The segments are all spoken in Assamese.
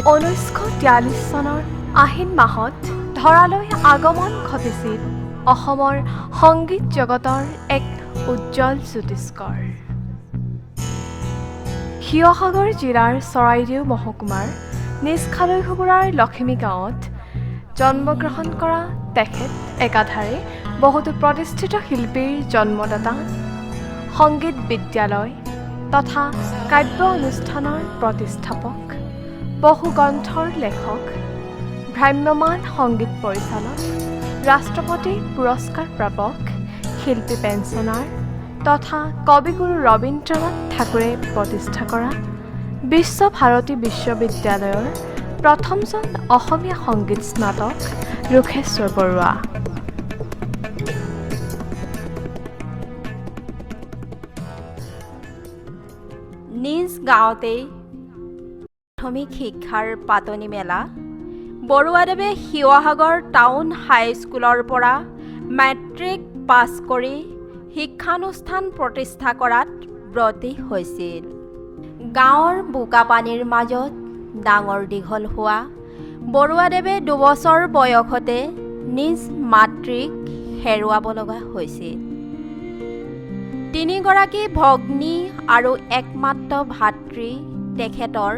1943 চনৰ আহিন মাহত ধৰালৈ আগমন ঘটিছিল অসমৰ সংগীত জগতৰ এক উজ্জ্বল জ্যোতিষ্কৰ। শিৱসাগৰ জিলাৰ চৰাইদেউ মহকুমাৰ নিজ খালৈঘোগোৰাৰ লখিমী গাঁৱত জন্মগ্ৰহণ কৰা তেখেত একাধাৰে বহুতো প্ৰতিষ্ঠিত শিল্পীৰ জন্মদাতা, সংগীত বিদ্যালয় তথা কাব্য অনুষ্ঠানৰ প্ৰতিষ্ঠাপক, বহু গ্ৰন্থৰ লেখক, ভ্ৰাম্যমাণ সংগীত পৰিচালক, ৰাষ্ট্ৰপতি পুৰস্কাৰ প্ৰাপক, শিল্পী পেঞ্চনাৰ তথা কবিগুৰু ৰবীন্দ্ৰনাথ ঠাকুৰে প্ৰতিষ্ঠা কৰা বিশ্ব ভাৰতী বিশ্ববিদ্যালয়ৰ প্ৰথমজন অসমীয়া সংগীত স্নাতক ৰোষেশ্বৰ বৰুৱা। নিজ গাঁৱতেই প্ৰাথমিক শিক্ষাৰ পাতনি মেলা বৰুৱাদেৱে শিৱসাগৰ টাউন হাইস্কুলৰ পৰা মেট্ৰিক পাছ কৰি শিক্ষানুষ্ঠান প্ৰতিষ্ঠা কৰাত ব্ৰতী হৈছিল। গাঁৱৰ বোকা পানীৰ মাজত ডাঙৰ দীঘল হোৱা বৰুৱাদেৱে 2 বছৰ বয়সতে নিজ মাতৃক হেৰুৱাব লগা হৈছিল। তিনিগৰাকী ভগ্নী আৰু একমাত্ৰ ভাতৃ তেখেতৰ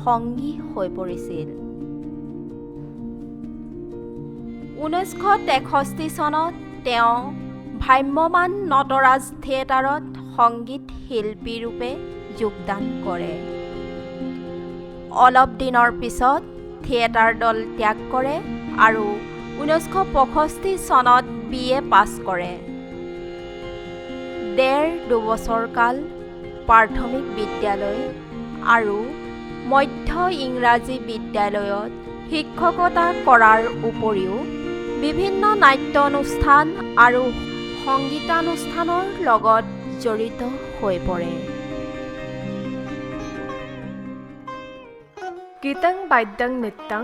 সংগী হৈ পৰিছিল। 1963 চনত তেওঁ ভ্ৰাম্যমাণ নটৰাজ থিয়েটাৰত সংগীত শিল্পীৰূপে যোগদান কৰে। অলপ দিনৰ পিছত থিয়েটাৰ দল ত্যাগ কৰে আৰু 1965 চনত বি এ পাছ কৰে। ডেৰ দুবছৰ কাল প্ৰাথমিক বিদ্যালয় আৰু মধ্য ইংৰাজী বিদ্যালয়ত শিক্ষকতা কৰাৰ উপৰিও বিভিন্ন নাট্য অনুষ্ঠান আৰু সংগীতানুষ্ঠানৰ লগত জড়িত হৈ পৰে। গীতং বাদ্যং নৃত্যং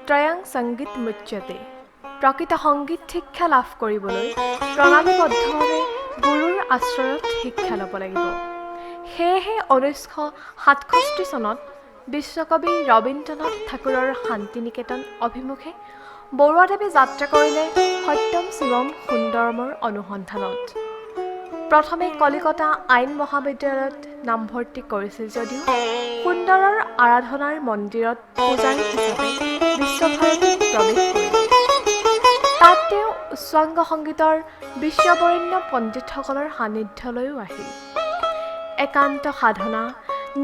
ত্ৰয়ং সংগীত মুচ্যতে। প্ৰকৃত সংগীত শিক্ষা লাভ কৰিবলৈ প্ৰণালীবদ্ধভাৱে গুৰুৰ আশ্ৰয়ত শিক্ষা ল'ব লাগিব। সেয়েহে 1967 চনত বিশ্বকবি ৰবীন্দ্ৰনাথ ঠাকুৰৰ শান্তি নিকেতন অভিমুখে বৰুৱাদেৱে যাত্ৰা কৰিলে সত্যম, শিৱম, সুন্দৰমৰ অনুসন্ধানত। প্ৰথমে কলিকতা আইন মহাবিদ্যালয়ত নামভৰ্তি কৰিছিল যদিও সুন্দৰৰ আৰাধনাৰ মন্দিৰত পূজাৰী হিচাপে বিশ্বভাৰতীত প্ৰৱেশ কৰিলে। তাত তেওঁ উচ্চাংগ সংগীতৰ বিশ্ববৰেণ্য পণ্ডিতসকলৰ সান্নিধ্যলৈও আহিল। একান্ত সাধনা,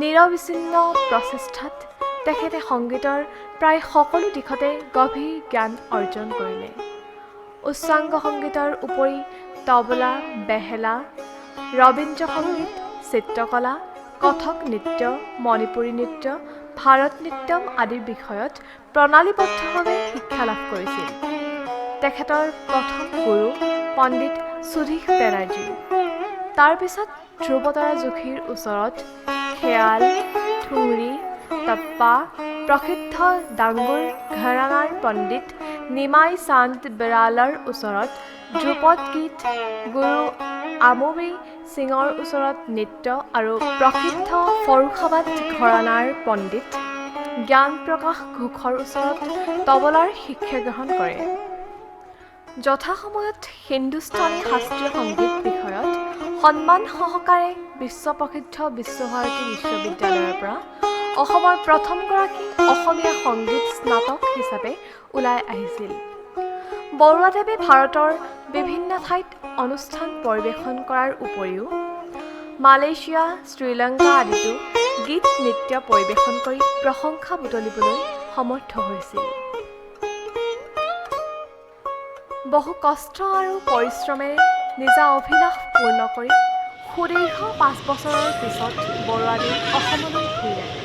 নিৰবিচ্ছিন্ন প্ৰচেষ্টাত তেখেতে সংগীতৰ প্ৰায় সকলো দিশতে গভীৰ জ্ঞান অৰ্জন কৰিলে। উচ্চাংগ সংগীতৰ উপৰি তবলা, বেহেলা, ৰবীন্দ্ৰ সংগীত, চিত্ৰকলা, কথক নৃত্য, মণিপুৰী নৃত্য, ভাৰত নৃত্যম আদিৰ বিষয়ত প্ৰণালীবদ্ধভাৱে শিক্ষা লাভ কৰিছিল। তেখেতৰ প্ৰথম গুৰু পণ্ডিত সুধীশ বেনাৰ্জী। তাৰপিছত ধ্ৰুৱতৰা যোশীৰ ওচৰত খেয়াল, ঠুংৰি, টপ্পা, প্ৰসিদ্ধ ডাংগুৰ ঘৰানাৰ পণ্ডিত নিমাই চান্দ বিৰালৰ ওচৰত ধ্ৰুপদ গীত, গুৰু আমোবী সিঙৰ ওচৰত নৃত্য আৰু প্ৰসিদ্ধ ফৰুখাবাদ ঘৰানাৰ পণ্ডিত জ্ঞানপ্ৰকাশ ঘোষৰ ওচৰত তবলাৰ শিক্ষা গ্ৰহণ কৰে। যথাসময়ত হিন্দুস্তানী শাস্ত্ৰীয় সংগীত বিষয়ত সন্মান সহকাৰে বিশ্বপ্ৰসিদ্ধ বিশ্বভাৰতী বিশ্ববিদ্যালয়ৰ পৰা অসমৰ প্ৰথমগৰাকী অসমীয়া সংগীত স্নাতক হিচাপে ওলাই আহিছিল। বৰুৱাদেৱে ভাৰতৰ বিভিন্ন ঠাইত অনুষ্ঠান পৰিৱেশন কৰাৰ উপৰিও মালয়েছিয়া, শ্ৰীলংকা আদিতো গীত নৃত্য পৰিৱেশন কৰি প্ৰশংসা বুটলিবলৈ সমৰ্থ হৈছিল। বহু কষ্ট আৰু পৰিশ্ৰমেৰে নিজা অভিলাষ পূৰ্ণ কৰি সুদীৰ্ঘ 5 বছৰৰ পিছত বৰুৱাদেৱ অসমলৈ ঘূৰি আহে।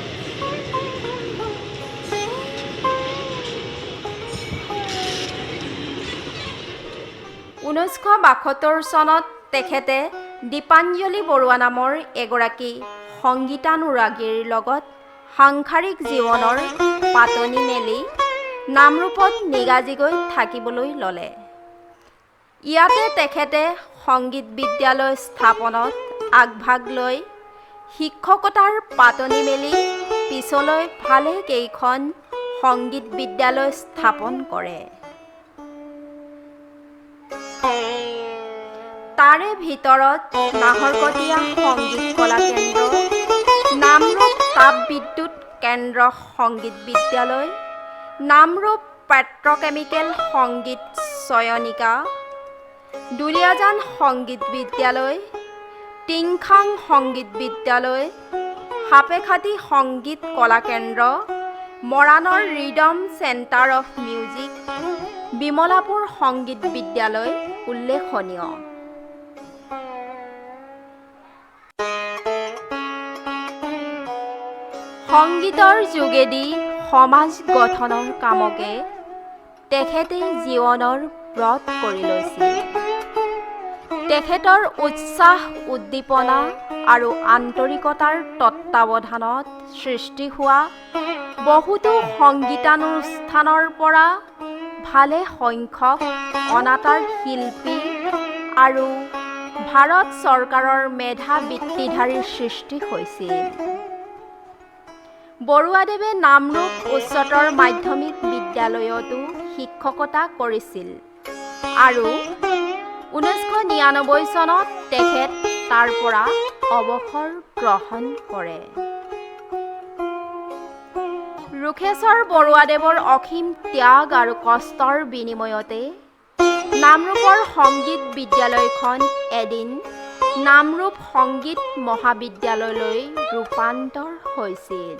1972 চনত তেখেতে দীপাঞ্জলি বৰুৱা নামৰ এগৰাকী সংগীতানুৰাগীৰ লগত সাংসাৰিক জীৱনৰ পাতনি মেলি নামৰূপত নিগাজিকৈ থাকিবলৈ ল'লে। ইয়াতে তেখেতে সংগীত বিদ্যালয় স্থাপনত আগভাগ লৈ শিক্ষকতাৰ পাতনি মেলি পিছলৈ ভালেকেইখন সংগীত বিদ্যালয় স্থাপন কৰে। তাৰে ভিতৰত নাহৰকটীয়া সংগীত কলা কেন্দ্ৰ, নামৰূপ তাপ বিদ্যুৎ কেন্দ্ৰ সংগীত বিদ্যালয়, নামৰূপ পেট্ৰকেমিকেল সংগীত চয়নিকা, দুলীয়াজান সংগীত বিদ্যালয়, টিংখাং সংগীত বিদ্যালয়, সাপেখাতী সংগীত কলা কেন্দ্ৰ, মৰাণৰ rhythm centre of music, Bimalapur সংগীত বিদ্যালয় উল্লেখনীয়। সংগীতৰ যোগেদি সমাজ গঠনৰ কামকে তেখেতে জীৱনৰ ব্ৰত কৰি লৈছিল। তেখেতৰ উৎসাহ, উদ্দীপনা আৰু আন্তৰিকতাৰ তত্ত্বাৱধানত সৃষ্টি হোৱা বহুতো সংগীতানুষ্ঠানৰ পৰা ভালে সংখ্যক অনাতাঁৰ শিল্পী আৰু ভাৰত চৰকাৰৰ মেধা বৃত্তিধাৰীৰ সৃষ্টি হৈছিল। বৰুৱাদেৱে নামৰূপ উচ্চতৰ মাধ্যমিক বিদ্যালয়তো শিক্ষকতা কৰিছিল আৰু 1999 চনত তেখেত তাৰ পৰা অৱসৰ গ্ৰহণ কৰে। ৰোষেশ্বৰ বৰুৱাদেৱৰ অসীম ত্যাগ আৰু কষ্টৰ বিনিময়তে নামৰূপৰ সংগীত বিদ্যালয়খন এদিন নামৰূপ সংগীত মহাবিদ্যালয়লৈ ৰূপান্তৰ হৈছিল।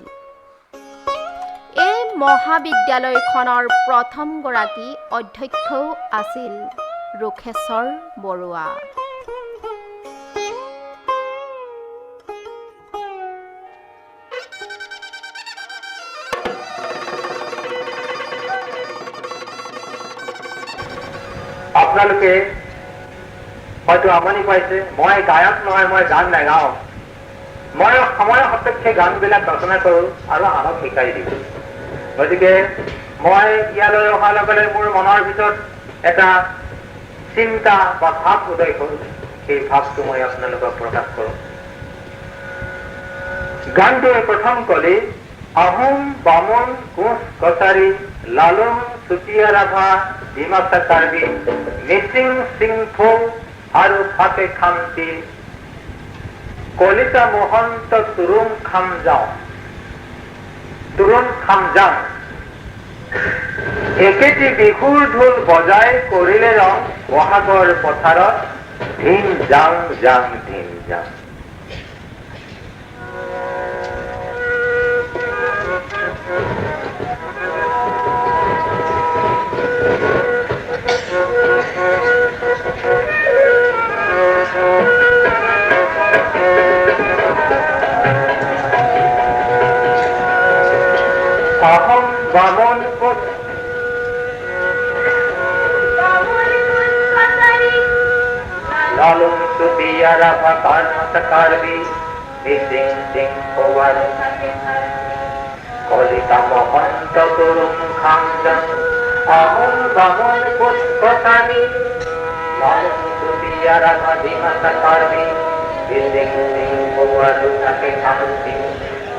এই মহাবিদ্যালয়খনৰ প্ৰথমগৰাকী অধ্যক্ষও আছিল ৰোষেশ্বৰ বৰুৱা। আপোনালোকে হয়তো আমনি পাইছে, মই গায়ক নহয়, মই গান নাগাওঁ, মই সময় সাপেক্ষে গানবিলাক ৰচনা কৰোঁ আৰু আনক শিকাই দিওঁ। গতিকে মই ইয়ালৈ অহাৰ লগে লগে মোৰ মনৰ ভিতৰত এটা চিন্তা বা ভাৱ উদয় হ'ল, সেই ভাৱটো মই আপোনালোকক প্ৰকাশ কৰোঁ। গানটোৰ প্ৰথম কলি আহোম বামুণ কোচ কছাৰী লালুং চুতীয়া ৰাভা ডিমাচা কাৰ্বি মিচিং চিংফৌ আৰু ফাকে খামতি কলিতা মহন্ত তুৰুং খামজাও তুৰুং খামজাং একেটি বিহুৰ ঢোল বজাই কৰিলে ৰং বহাগৰ পথাৰত ধিম জাং জাং ধিম জাং। আহোম বামুণ কোচ লালুং চুতীয়া ৰাভা কাৰ্মাচা কাৰ্বি মিচিং চিংফৌ আৰু কলিতা মহন্ত তৰুণ খামজাং আহোম বামুণ কোচ কছাৰী লালুং চুতীয়া ৰাভা ডিমাচা কাৰ্বি মিচিং চিংফৌ আৰু থাকে খামতি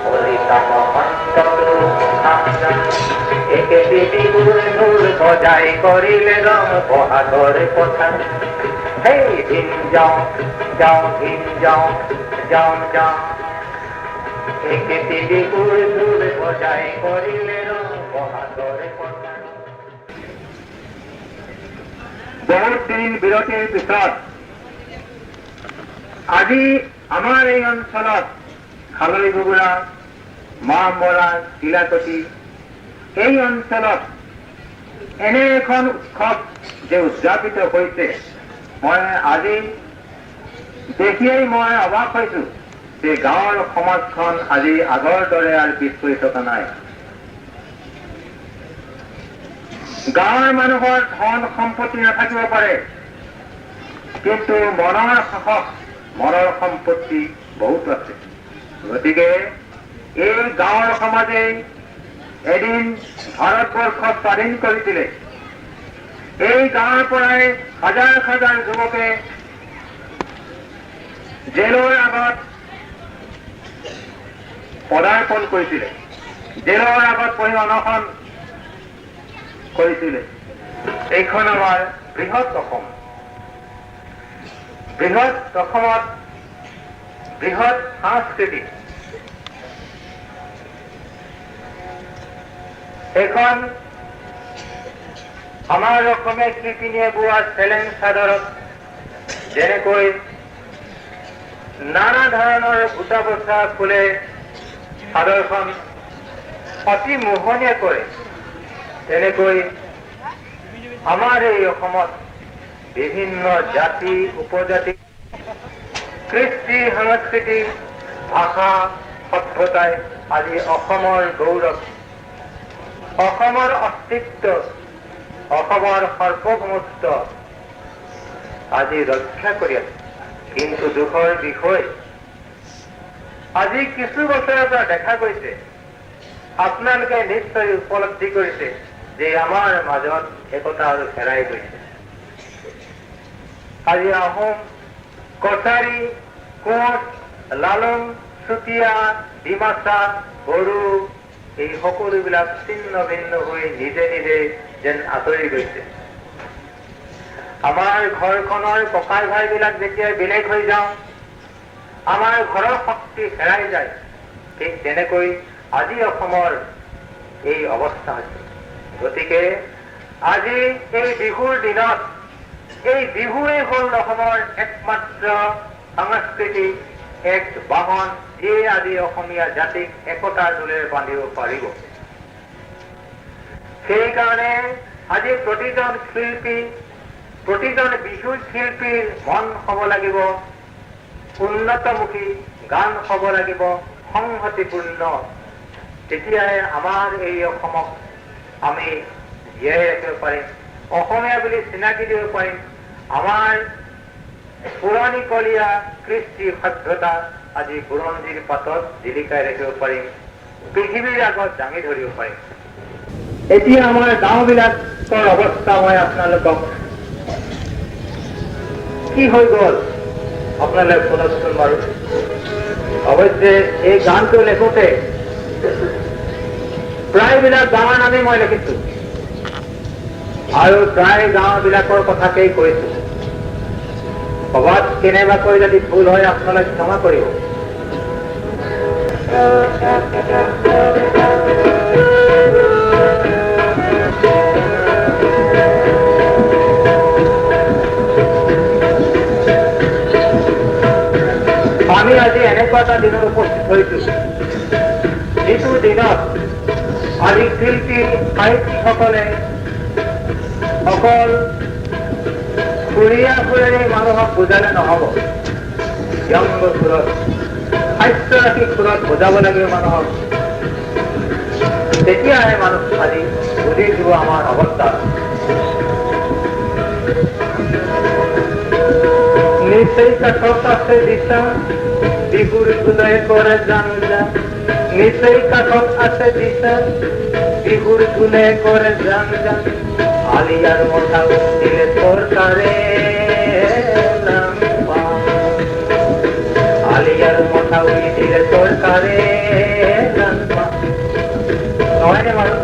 কলিতা মহন্ত তৰুণ খামজাং একেটি বিহুৰ ঢোল বজাই কৰিলে ৰং বহাগৰ পথাৰ। হেই ধিম যাওঁ যাওঁ ধিম যাওঁ যাওঁ যাওঁ একেটি বিহুৰ ঢোল বজাই কৰিলে ৰং বহাগৰ পথাৰ। বহুত দিন বিৰতিৰ পিছত আজি আমাৰ এই অঞ্চলত খালৈবগুৰা, মাহমৰা, কিলাকটি এই অঞ্চলত এনে এখন উৎসৱ যে উদযাপিত হৈছে, মই আজি দেখিয়েই মই অবাক হৈছো যে গাঁৱৰ সমাজখন আজি আগৰ দৰে আৰু পিছ পৰি থকা নাই। গাঁৱৰ মানুহৰ ধন সম্পত্তি নাথাকিব পাৰে, কিন্তু মনৰ সাহস, মনৰ সম্পত্তি বহুত আছে। গতিকে এই গাঁৱৰ সমাজে এদিন ভাৰতবৰ্ষক স্বাধীন কৰিছিলে। এই গাঁৱৰ পৰাই হাজাৰ হাজাৰ যুৱকে জেলৰ আগত পদাৰ্পণ কৰিছিলে, জেলৰ আগত বহি অনশন কৰি তোলে। এইখন আমাৰ বৃহৎ অসম। বৃহৎ অসমত বৃহৎ সাংস্কৃতিক এইখন আমাৰ অসমীয়া শিপিনীয়ে বোৱা চেলেং চাদৰত যেনেকৈ নানা ধৰণৰ বুটা বচা ফুলে চাদৰখন অতি মোহনীয়া কৰে, তেনেকৈ আমাৰ এই অসমত বিভিন্ন জাতি উপজাতি কৃষ্টি সংস্কৃতি ভাষা সভ্যতাই আজি অসমৰ গৌৰৱ, অসমৰ অস্তিত্ব, অসমৰ সাৰ্বভৌমত্ব আজি ৰক্ষা কৰি আছে। কিন্তু দুখৰ বিষয়, আজি কিছু বছৰৰ পৰা দেখা গৈছে, আপোনালোকে নিশ্চয় উপলব্ধি কৰিছে যে আমাৰ মাজত একতা আৰু হেৰাই গৈছে। আজি আহোম, কছাৰী, কোচ, লালুং, চুতীয়া, ডিমাচা, বড়ো এই সকলোবিলাক ছিন্ন ভিন্ন হৈ নিজে নিজে যেন আঁতৰি গৈছে। আমাৰ ঘৰখনৰ ককাই ভাইবিলাক যেতিয়া বেলেগ হৈ যাওঁ, আমাৰ ঘৰৰ শক্তি হেৰাই যায়। ঠিক তেনেকৈ আজি অসমৰ এই অৱস্থা হৈছে। গতিকে আজি এই বিহুৰ দিনত এই বিহুৱেই হ'ল অসমৰ একমাত্ৰ সাংস্কৃতিক এক বাহন, যিয়ে আজি অসমীয়া জাতিক একতাৰ দোলেৰে বান্ধিব পাৰিব। সেইকাৰণে আজি প্ৰতিজন শিল্পী, প্ৰতিজন বিহু শিল্পীৰ মন হ'ব লাগিব উন্নতমুখী, গান হ'ব লাগিব সংহতিপূৰ্ণ। তেতিয়াহে আমাৰ এই অসমক আমি জীয়াই ৰাখিব পাৰিম, অসমীয়া বুলি চিনাকি দিব পাৰিম। আমাৰ পুৰণিকলীয়া কৃষ্টি সভ্যতা আজি বুৰঞ্জীৰ পাতত জিলিকাই ৰাখিব পাৰিম, পৃথিৱীৰ আগত দাঙি ধৰিব পাৰিম। এতিয়া আমাৰ গাঁওবিলাকৰ অৱস্থা মই আপোনালোকক কি হৈ গ'ল আপোনালোকে শুনকচোন বাৰু। অৱশ্যে এই গানটো লিখোঁতে প্ৰায়বিলাক গাঁৱৰ নামেই মই লিখিছো আৰু প্ৰায় গাঁওবিলাকৰ কথাকেই কৈছো। ক'ৰবাত কেনেবাকৈ যদি ভুল হয় আপোনালোকে ক্ষমা কৰিব। আমি আজি এনেকুৱা এটা দিনত উপস্থিত হৈছো, যিটো দিনত আজি শিল্পী সাহিত্যিকসকলে অকল সুৰীয়া সুৰেৰে মানুহক বুজালে নহ'ব, ব্যংগ সুৰত, হাস্যৰাশি সুৰত বুজাব লাগিব মানুহক। তেতিয়াহে মানুহ আজি বুজি দিব আমাৰ অৱস্থা। নিচেই কাষত আছে দিশা, বিহুৰ ধুলে কৰে জাংজা। নিচেই কাষত আছে দিশা, বিহুৰ ধুলে কৰে জাংজা। আলিয়াৰ মঠাও দিলে চৰকাৰে, আলিয়াৰ মঠাও দিলে চৰকাৰে। নহয়নে বাৰু?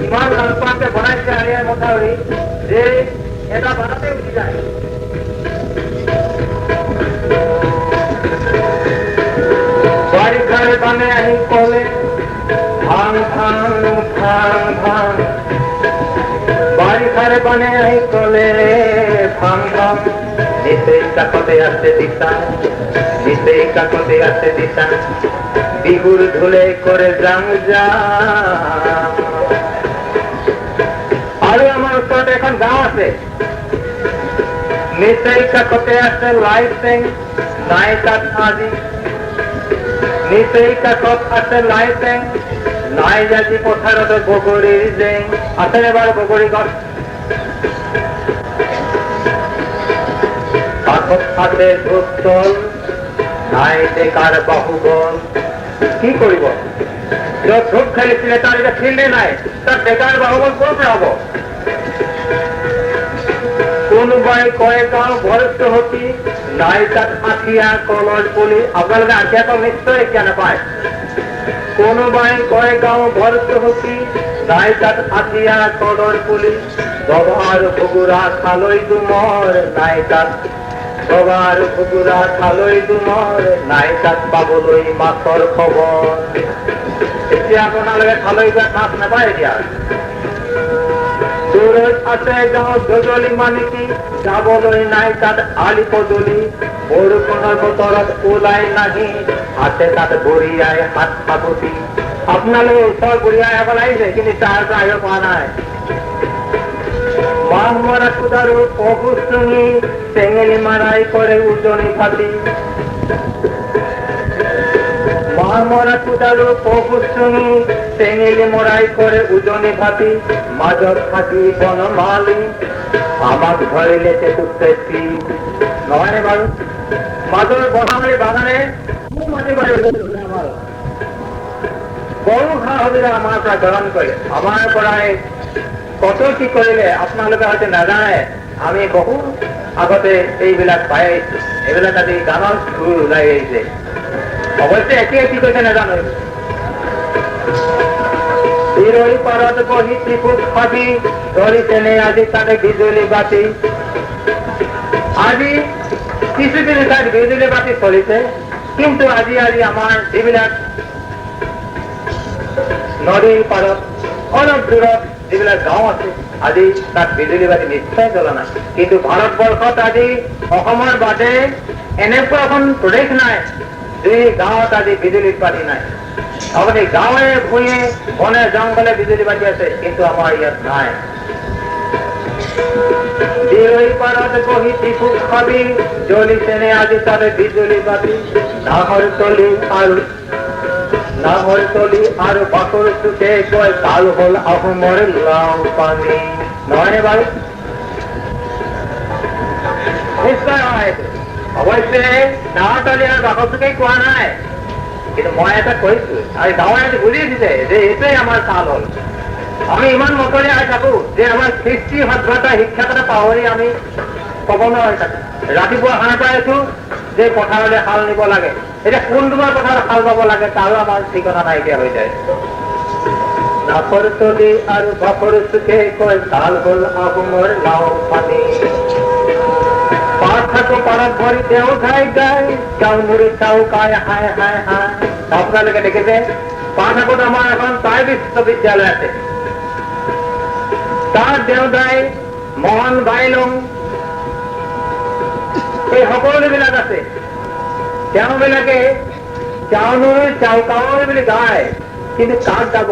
ইমান লাংপাকে বনাইছে আলিয়াৰ মথাউৰি যে এটা বানতে উঠি যায়। বাৰিষাৰ বানে আহি কলে ভাং ভাং ভাং ভাং, বাৰিষাৰ বানে আহি কলে ভাং ভাং। নিচেই কাষতে আছে দিশা, নিচেই কাষতে আছে দিশা, বিহুৰ ঢোলে কৰে জাং জাং। আৰু আমাৰ ওচৰতে এখন গাঁও আছে, নিচেই কাষতে আছে লাইচেং, নাই তাত আজি। নিচেই কাষত আছে লাইচেং, নাই আজি পথাৰত বগৰীৰ জেং। আছেনে বাৰু বগৰী গছ? কাষত আছে ধূপতল, নাই ডেকাৰ বাহুবল। কি কৰিব? য'ত ধূপ খেলিছিলে তাৰ এতিয়া ফিল্ডে নাই, তাত ডেকাৰ বাহুবল ক'ৰ পৰা হ'ব? কোনোবাই কয় গাঁও বৰ চহকী, নাই তাত আঠিয়া কলৰ পুলি। আপোনালোকে আঠিয়া কল নিশ্চয় এতিয়া নাপায়। কোনোবাই কয় গাঁও বৰ চহকী, নাই তাত আঠিয়া কলৰ পুলি, গবাৰ ঘুগুৰা খালৈ ডুমৰ, নাই তাত গবাৰ ঘুগুৰা খালৈ ডুমৰ, নাই তাত পাবলৈ মাছৰ খবৰ। এতিয়া আপোনালোকে খালৈ যোৱাত মাছ নাপায়। এতিয়া দূৰত আছে গাঁও গজলি মানিকি, যাবলৈ নাই তাত আলি পদূলি, বৰষুণৰ বতৰত ওলাই নাহি, আছে তাত বুঢ়িয়াই হাত সাবটি। আপোনালোকে ওচৰ বুঢ়িয়াইসকল আহিছে, কিন্তু তাৰ পৰা আহিব পৰা নাই। মাহ মৰা কুদাৰো পহু চুঙি, চেঙেলি মাৰাই কৰে উজনি ফাটি। মাহ মৰা কুদাৰো পহু চুঙি, চেঙেলি মৰাই কৰে উজনি ফাটি, মাজত থাকি বনমালী, আমাক ধৰিলে চেতুক। নহয়নে বাৰু? মাজৰ বনমালী বাগানে মাটি বাৰী আমাৰ বহু সা সুবিধা আমাৰ পৰা গ্ৰহণ কৰে, আমাৰ পৰাই কত কি কৰিলে আপোনালোকে হয়তো নাজানে। আমি বহু আগতে এইবিলাক পাই আহিছো, এইবিলাক আজি গানৰ সুৰ ওলাই আহিছে। অৱশ্যে এতিয়া কি কৈছে নাজানো। বিৰৈ পাৰত বহি ত্ৰিপুত খাবি, ধৰিছেনে আজি তাতে বিজুলী বাতি। আজি কিছু কিছু ঠাইত বিজুলী বাতি চলিছে, কিন্তু আজি আজি আমাৰ যিবিলাক নদীৰ পাৰত অলপ দূৰত যিবিলাক গাঁও আছে, আজি তাত বিজুলী বাতি নিশ্চয় জ্বলা নাই। কিন্তু ভাৰতবৰ্ষত আজি অসমৰ বাদে এনেকুৱা এখন প্ৰদেশ নাই যি গাঁৱত আজি বিজুলী বাতি নাই। আপুনি গাঁৱে ভূঞে বনে জংঘলে বিজুলী বাতি আছে, কিন্তু আমাৰ ইয়াত নাই। বিৰৈ পাৰত বহি টিপুক খাবি, জ্বলিছেনে আজি তাতে বিজুলী বাতি। নাহৰ তলি আৰু নাহৰ তলি আৰু বাকৰ চুকে কয়, কাল হ'ল আহোমৰ লাও পানী। নহয়নে বাৰু? নিশ্চয় হয়। অৱশ্যে নাহৰ তলি আৰু বাকৰ চুকেই কোৱা নাই, কিন্তু মই এটা কৈছো আৰু গাঁৱৰ ৰাইজে বুজি উঠিছে যে এইটোৱেই আমাৰ কাল হ'ল। আমি ইমান মতলীয়া হৈ থাকো যে আমাৰ সৃষ্টি সভ্যতা শিক্ষাকতা পাহৰি আমি ক'ব নোৱাৰা হৈ থাকো। ৰাতিপুৱা সাৰ পাই আছো যে পথাৰলৈ হাল নিব লাগে, এতিয়া কোনটোমাৰ পথাৰত হাল বাব লাগে তাৰো আমাৰ ঠিকনা নাইকিয়া হৈ যায়। নাকৰ তলি আৰু বাখৰ চুকে কয়, কাল হ'ল আহোমৰ লাও পানী। পাৰ থাকো পাৰত ভৰি তেওঁ খাই গাই, চাও মুৰি চাও কাই হায় হায় হায়। আপোনালোকে দেখিছে পাৰ থাকোত আমাৰ এখন টাই বিশ্ববিদ্যালয় আছে, তাৰ দেউতাই মোহন বাইলুং এই সকলোবিলাক আছে। তেওঁবিলাকে চাউনুৰ চাউ কাউৰ বুলি গায়, কিন্তু কাক গাব?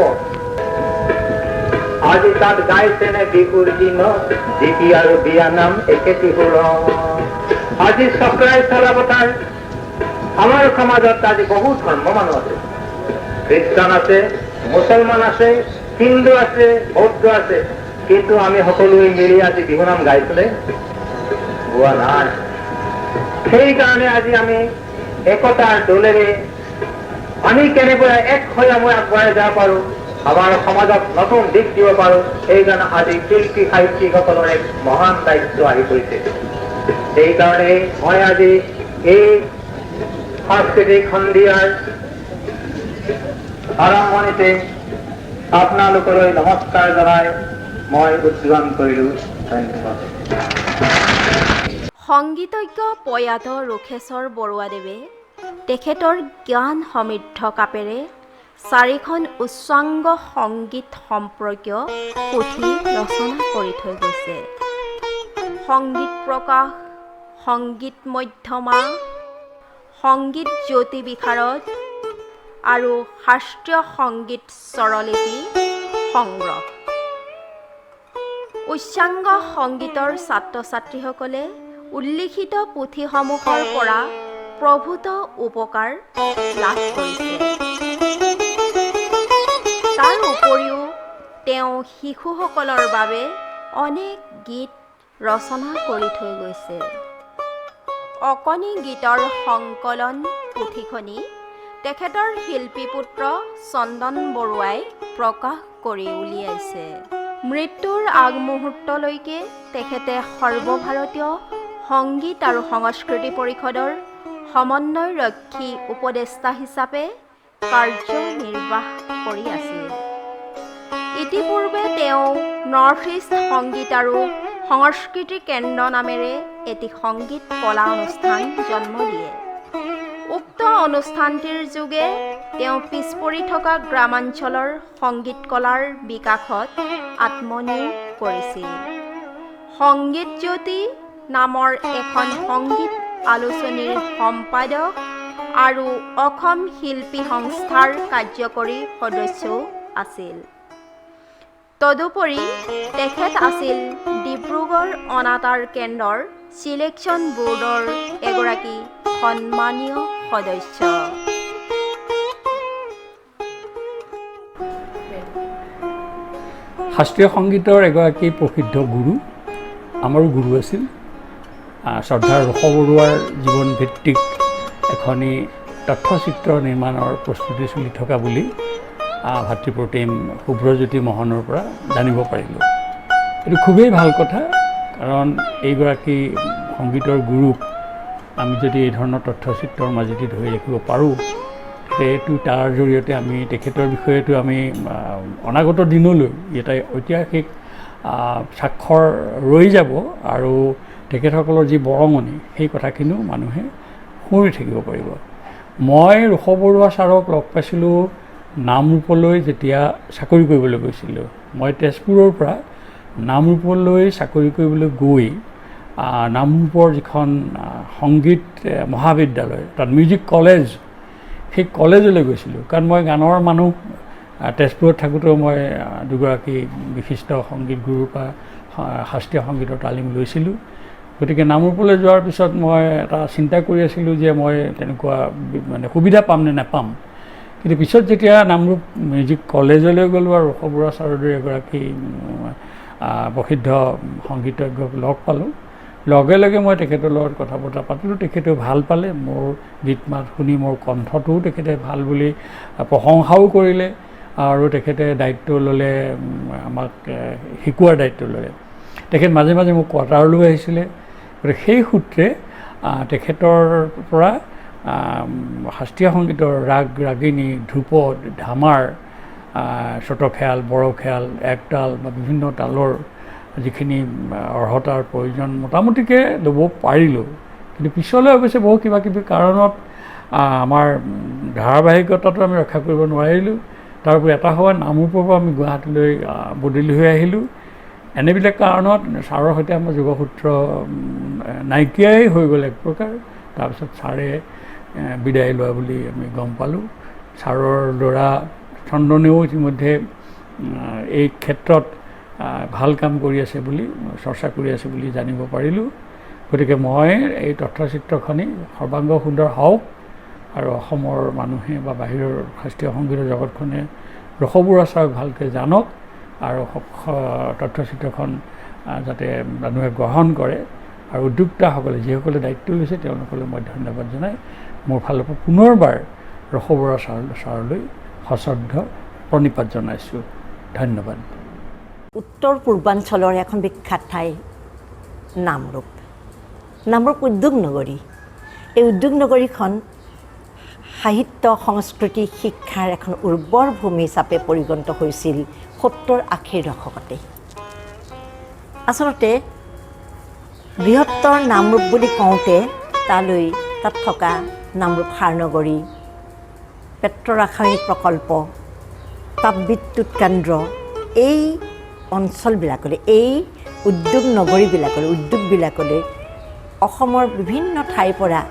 আজি তাত গাইছেনে বিহুৰ দিনত জিকি আৰু বিয়া নাম একেটি সুৰ। আজি চক্ৰাই চলা পথাৰ আমাৰ সমাজত আজি বহুত ধৰ্ম মানুহ আছে, খ্ৰীষ্টান আছে, মুছলমান আছে, হিন্দু আছে, বৌদ্ধ আছে, কিন্তু আমি সকলোৱে মিলি আজি বিহু নাম গাইছোনে? গোৱা নাই। সেইকাৰণে আজি আমি একতাৰ দোলেৰে আমি কেনেকৈ এক হৈ আমি আগবঢ়াই যাব পাৰোঁ, আমাৰ সমাজক নতুন দিশ দিব পাৰোঁ, সেইকাৰণে আজি শিল্পী সাহিত্যিকসকলৰ এক মহান দায়িত্ব আহি পৰিছে। সেইকাৰণে মই আজি এই সাংস্কৃতিক সন্ধিয়াৰ আৰম্ভণিতে আপোনালোকলৈ নমস্কাৰ জনাই মই উদ্বোধন কৰিলোঁ। ধন্যবাদ। সংগীতজ্ঞ প্ৰয়াত ৰোষেশ্বৰ বৰুৱাদেৱে তেখেতৰ জ্ঞান সমৃদ্ধ কাপেৰে চাৰিখন উচ্চাংগ সংগীত সম্পৰ্কীয় পুথি ৰচনা কৰি থৈ গৈছে। সংগীত প্ৰকাশ, সংগীত মধ্যমা, সংগীত জ্যোতি বিশাৰদ আৰু শাস্ত্ৰীয় সংগীত স্বৰলিপি সংগ্ৰহ। উচ্চাংগ সংগীতৰ ছাত্ৰ ছাত্ৰীসকলে উল্লিখিত পুথিসমূহৰ পৰা প্ৰভূত উপকাৰ লাভ কৰিছে। তাৰ উপৰিও তেওঁ শিশুসকলৰ বাবে অনেক গীত ৰচনা কৰি থৈ গৈছে। অকণি গীতৰ সংকলন পুথিখনি তেখেতৰ শিল্পীপুত্ৰ চন্দন বৰুৱাই প্ৰকাশ কৰি উলিয়াইছে। মৃত্যুৰ আগমুহূৰ্তলৈকে তেখেতে সৰ্বভাৰতীয় সংগীত আৰু সংস্কৃতি পৰিষদৰ সমন্বয়ৰক্ষী উপদেষ্টা হিচাপে কাৰ্যনিৰ্বাহ কৰি আছিল। ইতিপূৰ্বে তেওঁ নৰ্থ ইষ্ট সংগীত আৰু সংস্কৃতি কেন্দ্ৰ নামেৰে এটি সংগীত কলা অনুষ্ঠান জন্ম দিয়ে। উক্ত অনুষ্ঠানটিৰ যোগে তেওঁ পিছ পৰি থকা গ্ৰামাঞ্চলৰ সংগীত কলাৰ বিকাশত আত্মনিয়োগ কৰিছিল। সংগীত জ্যোতি নামৰ এখন সংগীত আলোচনীৰ সম্পাদক আৰু অসম শিল্পী সংস্থাৰ কাৰ্যকৰী সদস্যও আছিল। তদুপৰি তেখেত আছিল ডিব্ৰুগড় অনাতাঁৰ কেন্দ্ৰৰ চিলেকশ্যন বোৰ্ডৰ এগৰাকী সন্মানীয় সদস্য। শাস্ত্ৰীয় সংগীতৰ এগৰাকী প্ৰসিদ্ধ গুৰু, আমাৰো গুৰু আছিল শ্ৰদ্ধাৰ ৰস বৰুৱাৰ জীৱনভিত্তিক এখনি তথ্যচিত্ৰ নিৰ্মাণৰ প্ৰস্তুতি চলি থকা বুলি ভাতৃপ্ৰতিম শুভ্ৰজ্যোতি মহনৰ পৰা জানিব পাৰিলোঁ। এইটো খুবেই ভাল কথা, কাৰণ এইগৰাকী সংগীতৰ গুৰুক আমি যদি এই ধৰণৰ তথ্যচিত্ৰৰ মাজেদি ধৰি ৰাখিব পাৰোঁ, সেইটো তাৰ জৰিয়তে আমি তেখেতৰ বিষয়েতো আমি অনাগত দিনলৈ এটা ঐতিহাসিক স্বাক্ষৰ ৰৈ যাব আৰু তেখেতসকলৰ যি বৰঙণি সেই কথাখিনিও মানুহে সুঁৱৰি থাকিব পাৰিব। মই ৰস বৰুৱা ছাৰক লগ পাইছিলোঁ নামৰূপলৈ যেতিয়া চাকৰি কৰিবলৈ গৈছিলোঁ। মই তেজপুৰৰ পৰা নামৰূপলৈ চাকৰি কৰিবলৈ গৈ নামৰূপৰ যিখন সংগীত মহাবিদ্যালয়, তাত মিউজিক কলেজ, সেই কলেজলৈ গৈছিলোঁ। কাৰণ মই গানৰ মানুহ, তেজপুৰত থাকোঁতেও মই দুগৰাকী বিশিষ্ট সংগীত গুৰুৰ পৰা শাস্ত্ৰীয় সংগীতৰ তালিম লৈছিলোঁ। গতিকে নামৰূপলৈ যোৱাৰ পিছত মই এটা চিন্তা কৰি আছিলোঁ যে মই তেনেকুৱা মানে সুবিধা পাম নে নাপাম। কিন্তু পিছত যেতিয়া নামৰূপ মিউজিক কলেজলৈ গ'লোঁ আৰু ৰস বৰুৱা ছাৰৰ দৰে এগৰাকী প্ৰসিদ্ধ সংগীতজ্ঞক লগ পালোঁ, লগে লগে মই তেখেতৰ লগত কথা বতৰা পাতিলোঁ। তেখেতেও ভাল পালে মোৰ গীত মাত শুনি, মোৰ কণ্ঠটোও তেখেতে ভাল বুলি প্ৰশংসাও কৰিলে আৰু তেখেতে দায়িত্ব ল'লে, আমাক শিকোৱাৰ দায়িত্ব ল'লে। তেখেত মাজে মাজে মোক কোৱাৰ্টাৰলৈও আহিছিলে। গতিকে সেই সূত্ৰে তেখেতৰ পৰা শাস্ত্ৰীয় সংগীতৰ ৰাগ ৰাগিনী, ধ্ৰুপদ, ধামাৰ, ছোট খেয়াল, বড় খেয়াল, একতাল বা বিভিন্ন তালৰ যিখিনি অৰ্হতাৰ প্ৰয়োজন মোটামুটিকৈ ল'ব পাৰিলোঁ। কিন্তু পিছলৈ অৱশ্যে বহু কিবা কিবি কাৰণত আমাৰ ধাৰাবাহিকতাটো আমি ৰক্ষা কৰিব নোৱাৰিলোঁ। তাৰোপৰি এটা সময়ত নামৰূপৰ পৰা আমি গুৱাহাটীলৈ বদলি হৈ আহিলোঁ। এনেবিলাক কাৰণত ছাৰৰ সৈতে আমাৰ যোগসূত্ৰ নাইকিয়াই হৈ গ'ল এক প্ৰকাৰ। তাৰপিছত ছাৰে বিদায় লোৱা বুলি আমি গম পালোঁ। ছাৰৰ ল'ৰা চন্দনেও ইতিমধ্যে এই ক্ষেত্ৰত ভাল কাম কৰি আছে বুলি, চৰ্চা কৰি আছে বুলি জানিব পাৰিলোঁ। গতিকে মই এই তথ্যচিত্ৰখনি সৰ্বাংগ সুন্দৰ হওক আৰু অসমৰ মানুহে বা বাহিৰৰ শাস্ত্ৰীয় সংগীতৰ জগতখনে ৰস বৰুৱা ছাৰক ভালকৈ জানক আৰু তথ্যচিত্ৰখন যাতে মানুহে গ্ৰহণ কৰে আৰু উদ্যোক্তাসকলে যিসকলে দায়িত্ব লৈছে তেওঁলোকলৈ মই ধন্যবাদ জনাই মোৰ ফালৰ পৰা পুনৰবাৰ ৰস বৰুৱা ছাৰলৈ সশ্ৰদ্ধ প্ৰণিপাত জনাইছোঁ। ধন্যবাদ। উত্তৰ পূৰ্বাঞ্চলৰ এখন বিখ্যাত ঠাই নামৰূপ। নামৰূপ উদ্যোগ নগৰী। এই উদ্যোগ নগৰীখন সাহিত্য, সংস্কৃতি, শিক্ষাৰ এখন উৰ্বৰ ভূমি হিচাপে পৰিগণিত হৈছিল 70-80 দশকতে। আচলতে বৃহত্তৰ নামৰূপ বুলি কওঁতে তালৈ তাত থকা নামৰূপ সাৰ নগৰী, পেট্ৰৰাসায়নিক প্ৰকল্প, তাপবিদ্যুৎ কেন্দ্ৰ, এই অঞ্চলবিলাকলৈ, এই উদ্যোগ নগৰীবিলাকলৈ, উদ্যোগবিলাকলৈ অসমৰ বিভিন্ন ঠাইৰ পৰা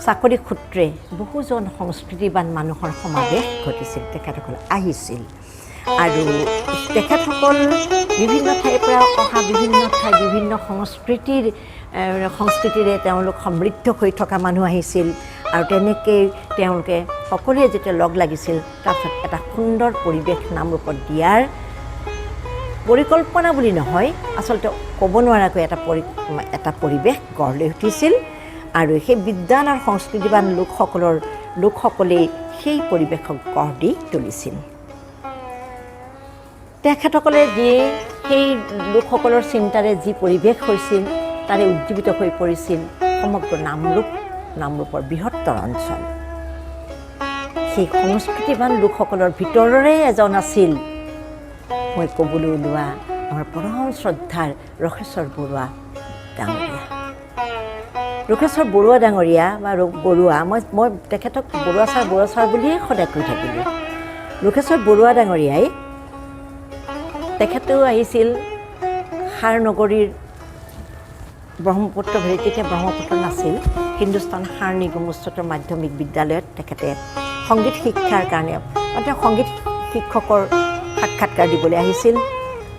চাকৰি সূত্ৰে বহুজন সংস্কৃতিবান মানুহৰ সমাৱেশ ঘটিছিল। তেখেতসকল আহিছিল আৰু তেখেতসকল বিভিন্ন ঠাইৰ পৰা অহা, বিভিন্ন ঠাই বিভিন্ন সংস্কৃতিৰে তেওঁলোক সমৃদ্ধ হৈ থকা মানুহ আহিছিল আৰু তেনেকেই তেওঁলোকে সকলোৱে যেতিয়া লগ লাগিছিল, তাৰপিছত এটা সুন্দৰ পৰিৱেশ নামৰূপত দিয়াৰ পৰিকল্পনা বুলি নহয়, আচলতে ক'ব নোৱাৰাকৈ এটা পৰিৱেশ গঢ় লৈ উঠিছিল আৰু সেই বিদ্বান আৰু সংস্কৃতিবান লোকসকলেই সেই পৰিৱেশক গঢ় দি তুলিছিল। তেখেতসকলে যি সেই লোকসকলৰ চিন্তাৰে যি পৰিৱেশ হৈছিল, তাৰে উজ্জীৱিত হৈ পৰিছিল সমগ্ৰ নামৰূপৰ বৃহত্তৰ অঞ্চল। সেই সংস্কৃতিবান লোকসকলৰ ভিতৰৰে এজন আছিল মই ক'বলৈ ওলোৱা আমাৰ পৰম শ্ৰদ্ধাৰ ৰসেশ্বৰ বৰুৱা ডাঙৰীয়া। ৰসেশ্বৰ বৰুৱা ডাঙৰীয়া বা বৰুৱা, মই তেখেতক বৰুৱা ছাৰ বৰুৱা ছাৰ বুলিয়ে সদায় কৈ থাকিলোঁ। ৰসেশ্বৰ বৰুৱা ডাঙৰীয়াই, তেখেতেও আহিছিল সাৰনগৰীৰ ব্ৰহ্মপুত্ৰ ভেলী, তেতিয়া ব্ৰহ্মপুত্ৰ নাছিল, হিন্দুস্তান সাৰ নিগম উচ্চতৰ মাধ্যমিক বিদ্যালয়ত তেখেতে সংগীত শিক্ষাৰ কাৰণে, মানে সংগীত শিক্ষকৰ সাক্ষাৎকাৰ দিবলৈ আহিছিল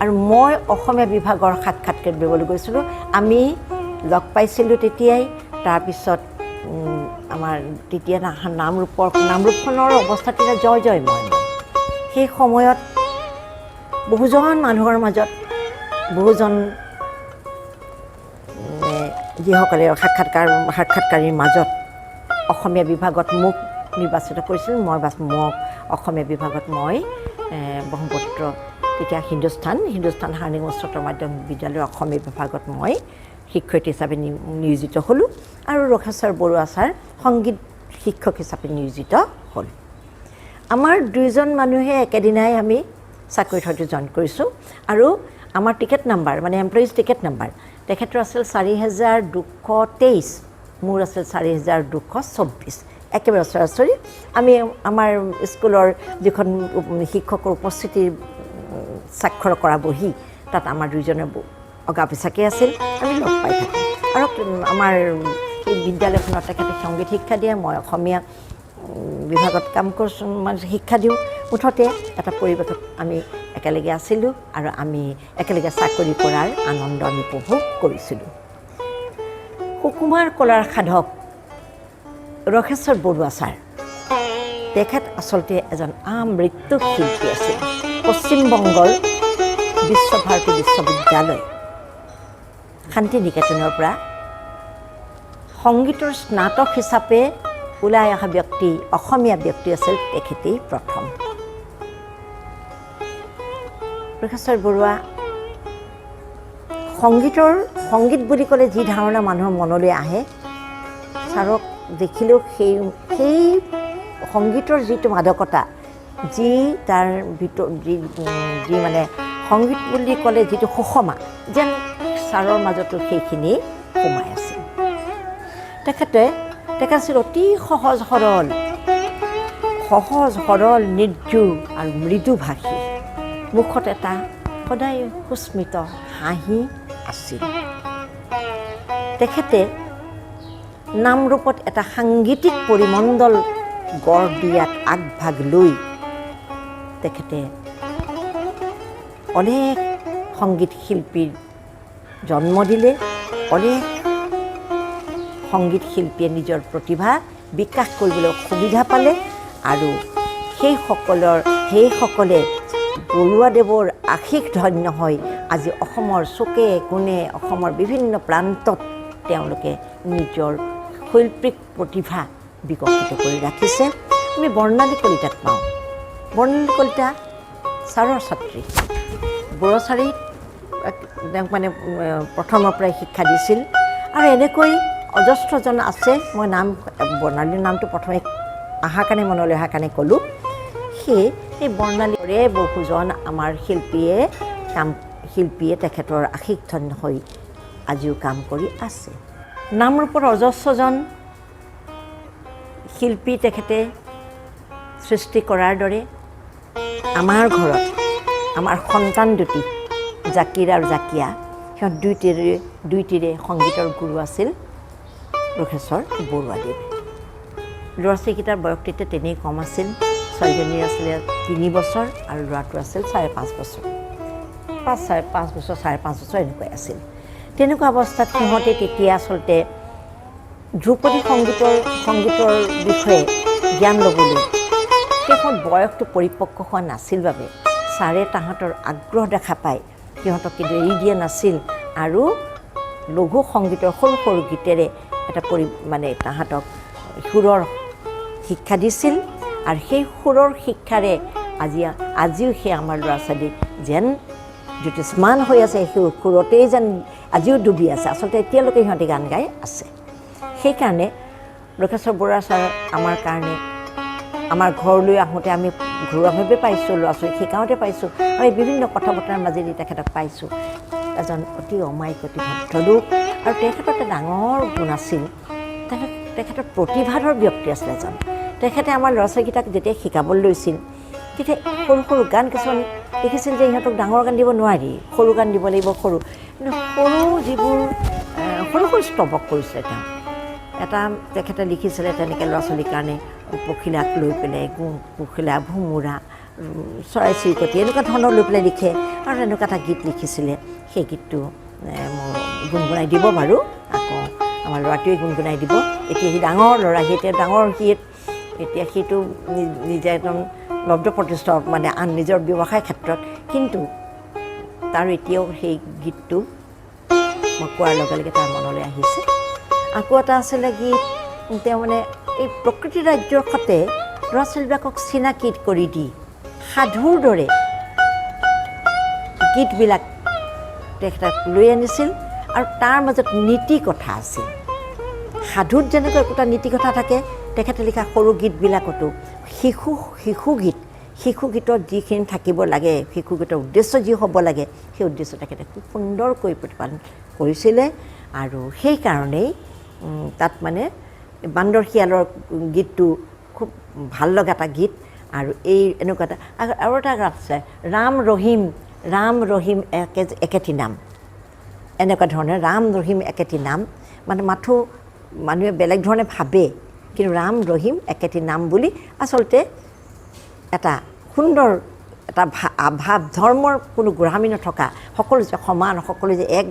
আৰু মই অসমীয়া বিভাগৰ সাক্ষাৎকাৰ দিবলৈ গৈছিলোঁ। আমি লগ পাইছিলোঁ তেতিয়াই। তাৰপিছত আমাৰ তেতিয়া নামৰূপখনৰ অৱস্থা তেতিয়া জয় জয় ময় ময়। সেই সময়ত বহুজন মানুহৰ মাজত বহুজন যিসকলে সাক্ষাৎকাৰীৰ মাজত অসমীয়া বিভাগত মোক নিৰ্বাচিত কৰিছিল। মোক অসমীয়া বিভাগত মই ব্ৰহ্মপুত্ৰ তেতিয়া হিন্দুস্তান সাৰ নিগম উচ্চতৰ মাধ্যমিক বিদ্যালয়ৰ অসমীয়া বিভাগত মই শিক্ষয়িত্ৰী হিচাপে নিয়োজিত হ'লোঁ আৰু ৰসেশ্বৰ বৰুৱা ছাৰ সংগীত শিক্ষক হিচাপে নিয়োজিত হ'ল। আমাৰ দুইজন মানুহে একেদিনাই আমি চাকৰিত হয়তো জইন কৰিছোঁ আৰু আমাৰ টিকেট নাম্বাৰ, মানে এমপ্লয়িজ টিকেট নাম্বাৰ, তেখেতৰ আছিল 4223, মোৰ আছিল 4224, একেবাৰে ওচৰা-ওচৰি। আমি আমাৰ স্কুলৰ যিখন শিক্ষকৰ উপস্থিতিৰ স্বাক্ষৰ কৰা বহী, তাত আমাৰ দুইজনৰ অগা পিছাকৈ আছিল, আমি লগ পাই থাকোঁ। আৰু আমাৰ এই বিদ্যালয়খনত তেখেতে সংগীত শিক্ষা দিয়ে, মই অসমীয়া বিভাগত কাম কৰিছোঁ, মানে শিক্ষা দিওঁ। মুঠতে এটা পৰিৱেশত আমি একেলগে আছিলোঁ আৰু আমি একেলগে চাকৰি কৰাৰ আনন্দ আমি উপভোগ কৰিছিলোঁ। সুকুমাৰ কলাৰ সাধক ৰসেশ্বৰ বৰুৱা ছাৰ, তেখেত আচলতে এজন আমৃত্যু শিল্পী আছিল। পশ্চিমবংগৰ বিশ্বভাৰতী বিশ্ববিদ্যালয় শান্তি নিকেতনৰ পৰা সংগীতৰ স্নাতক হিচাপে ওলাই অহা ব্যক্তি, অসমীয়া ব্যক্তি আছিল তেখেতেই প্ৰথম। ৰসেশ্বৰ বৰুৱা সংগীত বুলি ক'লে যি ধাৰণা মানুহৰ মনলৈ আহে, ছাৰক দেখিলেও সেই সংগীতৰ যিটো মাদকতা, যি তাৰ ভিতৰ যি মানে সংগীত বুলি ক'লে যিটো সুষমা, যেন ছাৰৰ মাজতো সেইখিনি সোমাই আছিল। তেখেত আছিল অতি সহজ সৰল, নিৰ্জু আৰু মৃদুভাষী। মুখত এটা সদায় সুস্মিত হাঁহি আছিল। তেখেতে নামৰূপত এটা সাংগীতিক পৰিমণ্ডল গঢ় দিয়াত আগভাগ লৈ তেখেতে অনেক সংগীত শিল্পীৰ জন্ম দিলে, অনেক সংগীত শিল্পীয়ে নিজৰ প্ৰতিভা বিকাশ কৰিবলৈ সুবিধা পালে আৰু সেইসকলে বৰুৱাদেৱৰ আশীষ ধন্য হৈ আজি অসমৰ চুকে কোণে, অসমৰ বিভিন্ন প্ৰান্তত তেওঁলোকে নিজৰ শৈল্পিক প্ৰতিভা বিকশিত কৰি ৰাখিছে। আমি বৰ্ণালী কলিতাক পাওঁ। বৰ্ণালী কলিতা ছাৰৰ ছাত্ৰী, বৰুৱা ছাৰেই তেওঁক মানে প্ৰথমৰ পৰাই শিক্ষা দিছিল। আৰু এনেকৈ অজস্ৰজন আছে, মই নাম বৰ্ণালীৰ নামটো প্ৰথমে অহাৰ কাৰণে, মনলৈ অহাৰ কাৰণে ক'লোঁ। সেই বৰ্ণালীৰে বহুজন আমাৰ শিল্পীয়ে তেখেতৰ আশীষ ধন্য হৈ আজিও কাম কৰি আছে। নামৰূপৰ অজস্ৰজন শিল্পী তেখেতে সৃষ্টি কৰাৰ দৰে আমাৰ ঘৰত আমাৰ সন্তান দুটি, জাকিৰ আৰু জাকিয়া, সিহঁত দুইটিৰে সংগীতৰ গুৰু আছিল ৰসেশ্বৰ বৰুৱাদেৱ। ল'ৰা ছোৱালীকেইটাৰ বয়স তেতিয়া তেনেই কম আছিল। ছোৱালীজনীৰ আছিলে 3 বছৰ আৰু ল'ৰাটো আছিল 5.5 বছৰ, 5.5 বছৰ, 5.5 বছৰ এনেকুৱাই আছিল। তেনেকুৱা অৱস্থাত সিহঁতে তেতিয়া আচলতে ধ্ৰুপদী সংগীতৰ বিষয়ে জ্ঞান ল'বলৈ সেই সময়ত বয়সটো পৰিপক্ক হোৱা নাছিল বাবে ছাৰে তাহাঁতৰ আগ্ৰহ দেখা পাই সিহঁতক কিন্তু এৰি দিয়া নাছিল আৰু লঘু সংগীতৰ সৰু সৰু গীতেৰে এটা মানে তাহাঁতক সুৰৰ শিক্ষা দিছিল আৰু সেই সুৰৰ শিক্ষাৰে আজিও সেই আমাৰ ল'ৰা ছোৱালী যেন জ্যোতিষ্মান হৈ আছে, সেই সুৰতেই যেন আজিও ডুবি আছে। আচলতে এতিয়ালৈকে সিহঁতে গান গাই আছে। সেইকাৰণে ৰসেশ্বৰ বৰুৱা ছাৰ আমাৰ কাৰণে আমাৰ ঘৰলৈ আহোঁতে আমি ঘৰুৱাভাৱে পাইছোঁ, ল'ৰা ছোৱালীক শিকাওঁতে পাইছোঁ, আমি বিভিন্ন কথা বতৰাৰ মাজেদি তেখেতক পাইছোঁ। এজন অতি অমায়িক, অতি ভদ্ৰলোক। আৰু তেখেতৰ এটা ডাঙৰ গুণ আছিল, তেখেতৰ প্ৰতিভাধৰ ব্যক্তি আছিল এজন। তেখেতে আমাৰ ল'ৰা ছোৱালীকেইটাক যেতিয়া শিকাবলৈ লৈছিল, তেতিয়া সৰু সৰু গান কিছুমান দেখিছিল যে ইহঁতক ডাঙৰ গান দিব নোৱাৰি, সৰু গান দিব লাগিব। সৰু কিন্তু সৰু যিবোৰ সৰু সৰু স্তৱক কৰিছিলে তেওঁ। এটা তেখেতে লিখিছিলে তেনেকৈ ল'ৰা ছোৱালীৰ কাৰণে, পখিলাক লৈ পেলাই, পখিলা, ভোমোৰা, চৰাই চিৰিকটি এনেকুৱা ধৰণৰ লৈ পেলাই লিখে। আৰু তেনেকুৱা এটা গীত লিখিছিলে, সেই গীতটো মোৰ গুণগুণাই দিব বাৰু, আকৌ আমাৰ ল'ৰাটোৱে গুণগুণাই দিব। এতিয়া সি ডাঙৰ ল'ৰা, সি এতিয়া ডাঙৰ, সি এতিয়া সিটো নিজে একদম লব্ধ প্ৰতিষ্ঠ, মানে আন নিজৰ ব্যৱসায় ক্ষেত্ৰত। কিন্তু তাৰ এতিয়াও সেই গীতটো মই কোৱাৰ লগে লগে তাৰ মনলৈ আহিছে। আকৌ এটা আছিলে গীত, তেওঁ মানে এই প্ৰকৃতি ৰাজ্যৰ সৈতে ল'ৰা ছোৱালীবিলাকক চিনাকি কৰি দি সাধুৰ দৰে গীতবিলাক তেখেতক লৈ আনিছিল। আৰু তাৰ মাজত নীতি কথা আছিল। সাধুত যেনেকৈ একোটা নীতি কথা থাকে, তেখেতে লিখা সৰু গীতবিলাকতো শিশু গীত, শিশু গীতত যিখিনি থাকিব লাগে, শিশু গীতৰ উদ্দেশ্য যি হ'ব লাগে, সেই উদ্দেশ্য তেখেতে খুব সুন্দৰকৈ প্ৰতিপালন কৰিছিলে। আৰু সেইকাৰণেই তাত মানে বান্দৰ শিয়ালৰ গীতটো খুব ভাল লগা এটা গীত। আৰু এই এনেকুৱা এটা আৰু এটা আছে, ৰাম ৰহিম, ৰাম ৰহিম একেটি নাম, এনেকুৱা ধৰণে ৰাম ৰহিম একেটি নাম, মানে মাথো মানুহে বেলেগ ধৰণে ভাবে, কিন্তু ৰাম ৰহিম একেটি নাম বুলি আচলতে এটা সুন্দৰ এটা ভাৱ, ধৰ্মৰ কোনো গোড়ামি নথকা, সকলো যে সমান, সকলো যে এক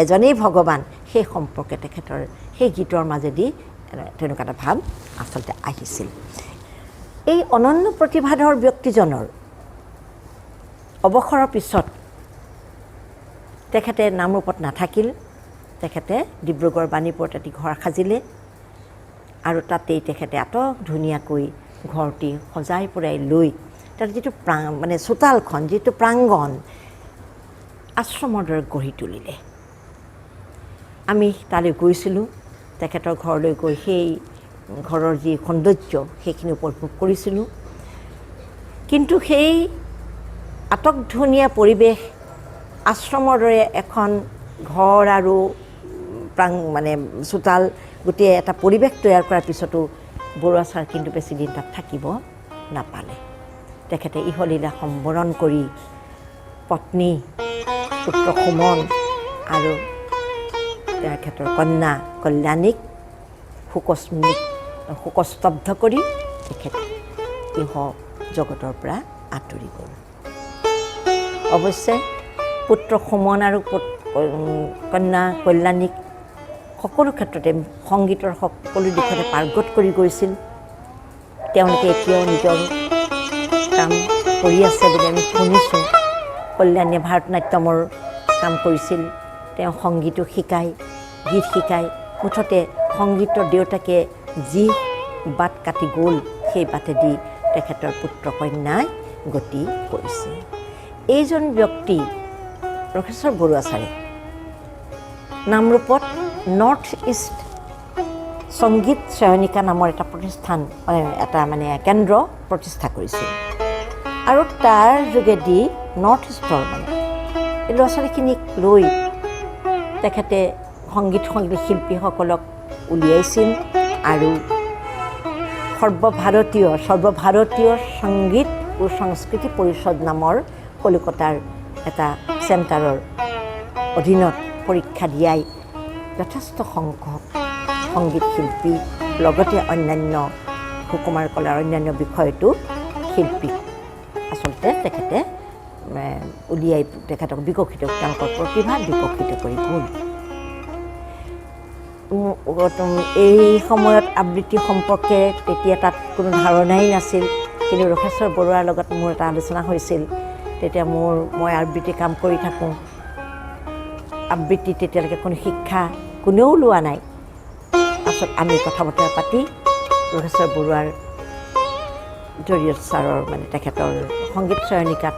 এজনেই ভগৱান, সেই সম্পৰ্কে তেখেতৰ সেই গীতৰ মাজেদি তেনেকুৱা এটা ভাৱ আচলতে আহিছিল। এই অনন্য প্ৰতিভাধৰ ব্যক্তিজনৰ অৱসৰৰ পিছত তেখেতে নামৰূপত নাথাকিল, তেখেতে ডিব্ৰুগড় বাণীপুৰত এটি ঘৰ সাজিলে আৰু তাতেই তেখেতে আটক ধুনীয়াকৈ ঘৰটি সজাই পৰাই লৈ তাত যিটো মানে চোতালখন, যিটো প্ৰাংগণ, আশ্ৰমৰ দৰে গঢ়ি তুলিলে। আমি তালৈ গৈছিলোঁ, তেখেতৰ ঘৰলৈ গৈ সেই ঘৰৰ যি সৌন্দৰ্য সেইখিনি উপভোগ কৰিছিলোঁ। কিন্তু সেই আটক ধুনীয়া পৰিৱেশ, আশ্ৰমৰ দৰে এখন ঘৰ আৰু মানে চোতাল, গোটেই এটা পৰিৱেশ তৈয়াৰ কৰাৰ পিছতো বৰুৱা ছাৰ কিন্তু বেছিদিন তাত থাকিব নাপালে। তেখেতে ইহলীলা সম্বৰণ কৰি পত্নী, পুত্ৰ সুমন আৰু তেখেতৰ কন্যা কল্যাণীক শোকস্তব্ধ কৰি তেখেত ইহ জগতৰ পৰা আঁতৰি গ'ল। অৱশ্যে পুত্ৰ সুমন আৰু কন্যা কল্যাণীক সকলো ক্ষেত্ৰতে সংগীতৰ সকলো দিশতে পাৰ্গত কৰি গৈছিল। তেওঁলোকে এতিয়াও নিজৰ কাম কৰি আছে বুলি আমি শুনিছোঁ। কল্যাণীয়ে ভাৰতনাট্যমৰ কাম কৰিছিল, তেওঁ সংগীতো শিকায়, গীত শিকায়। মুঠতে সংগীতৰ দেউতাকে যি বাট কাটি গ'ল, সেই বাটেদি তেখেতৰ পুত্ৰ কন্যাই গতি কৰিছে। এইজন ব্যক্তি ৰসেশ্বৰ বৰুৱা ছাৰে নামৰূপত নৰ্থ ইষ্ট সংগীত চয়নিকা নামৰ এটা প্ৰতিষ্ঠান, এটা মানে কেন্দ্ৰ প্ৰতিষ্ঠা কৰিছিল। আৰু তাৰ যোগেদি নৰ্থ ইষ্টৰ মানে এই ল'ৰা ছোৱালীখিনিক লৈ তেখেতে সংগীত শিল্পীসকলক উলিয়াইছিল আৰু সৰ্বভাৰতীয় সংগীত ও সংস্কৃতি পৰিষদ নামৰ কলিকতাৰ এটা চেণ্টাৰৰ অধীনত পৰীক্ষা দিয়াই যথেষ্ট সংখ্যক সংগীত শিল্পী, লগতে অন্যান্য সুকুমাৰ কলাৰ অন্যান্য বিষয়তো শিল্পীক আচলতে তেখেতে উলিয়াই তেখেতক বিকশিত, তেওঁলোকৰ প্ৰতিভা বিকশিত কৰি গ'ল। এই সময়ত আবৃত্তি সম্পৰ্কে তেতিয়া তাত কোনো ধাৰণাই নাছিল, কিন্তু ৰসেশ্বৰ বৰুৱাৰ লগত মোৰ এটা আলোচনা হৈছিল। তেতিয়া মই আবৃত্তি কাম কৰি থাকোঁ, আবৃত্তি তেতিয়ালৈকে কোনো শিক্ষা কোনেও লোৱা নাই। তাৰপিছত আমি কথা বতৰা পাতি ৰসেশ্বৰ বৰুৱাৰ জৰিয়ত ছাৰৰ মানে তেখেতৰ সংগীত চয়নিকাত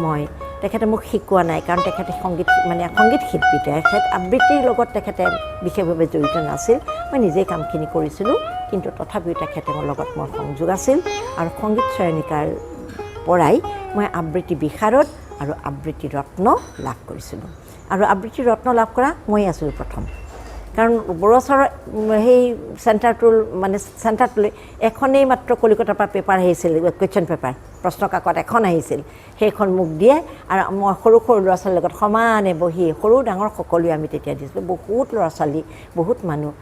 মই তেখেতে মোক শিকোৱা নাই, কাৰণ তেখেতে সংগীত মানে সংগীত শিল্পী, তেখেত আবৃত্তিৰ লগত তেখেতে বিশেষভাৱে জড়িত নাছিল। মই নিজেই কামখিনি কৰিছিলোঁ, কিন্তু তথাপিও তেখেতে মোৰ লগত মোৰ সংযোগ আছিল। আৰু সংগীত চয়নিকাৰ পৰাই মই আবৃত্তি বিশাৰদ আৰু আবৃত্তি ৰত্ন লাভ কৰিছিলোঁ। আৰু আবৃত্তি ৰত্ন লাভ কৰা ময়ে আছিলোঁ প্ৰথম, কাৰণ বৰুৱা ছাৰৰ সেই চেণ্টাৰটোৰ মানে চেণ্টাৰটোলৈ এখনেই মাত্ৰ কলিকতাৰ পৰা পেপাৰ আহিছিল, কুৱেশ্যন পেপাৰ, প্ৰশ্ন কাকত এখন আহিছিল, সেইখন মোক দিয়ে। আৰু মই সৰু সৰু ল'ৰা ছোৱালীৰ লগত সমানে বহি, সৰু ডাঙৰ সকলোৱে আমি তেতিয়া দিছিলোঁ। বহুত ল'ৰা ছোৱালী, বহুত মানুহ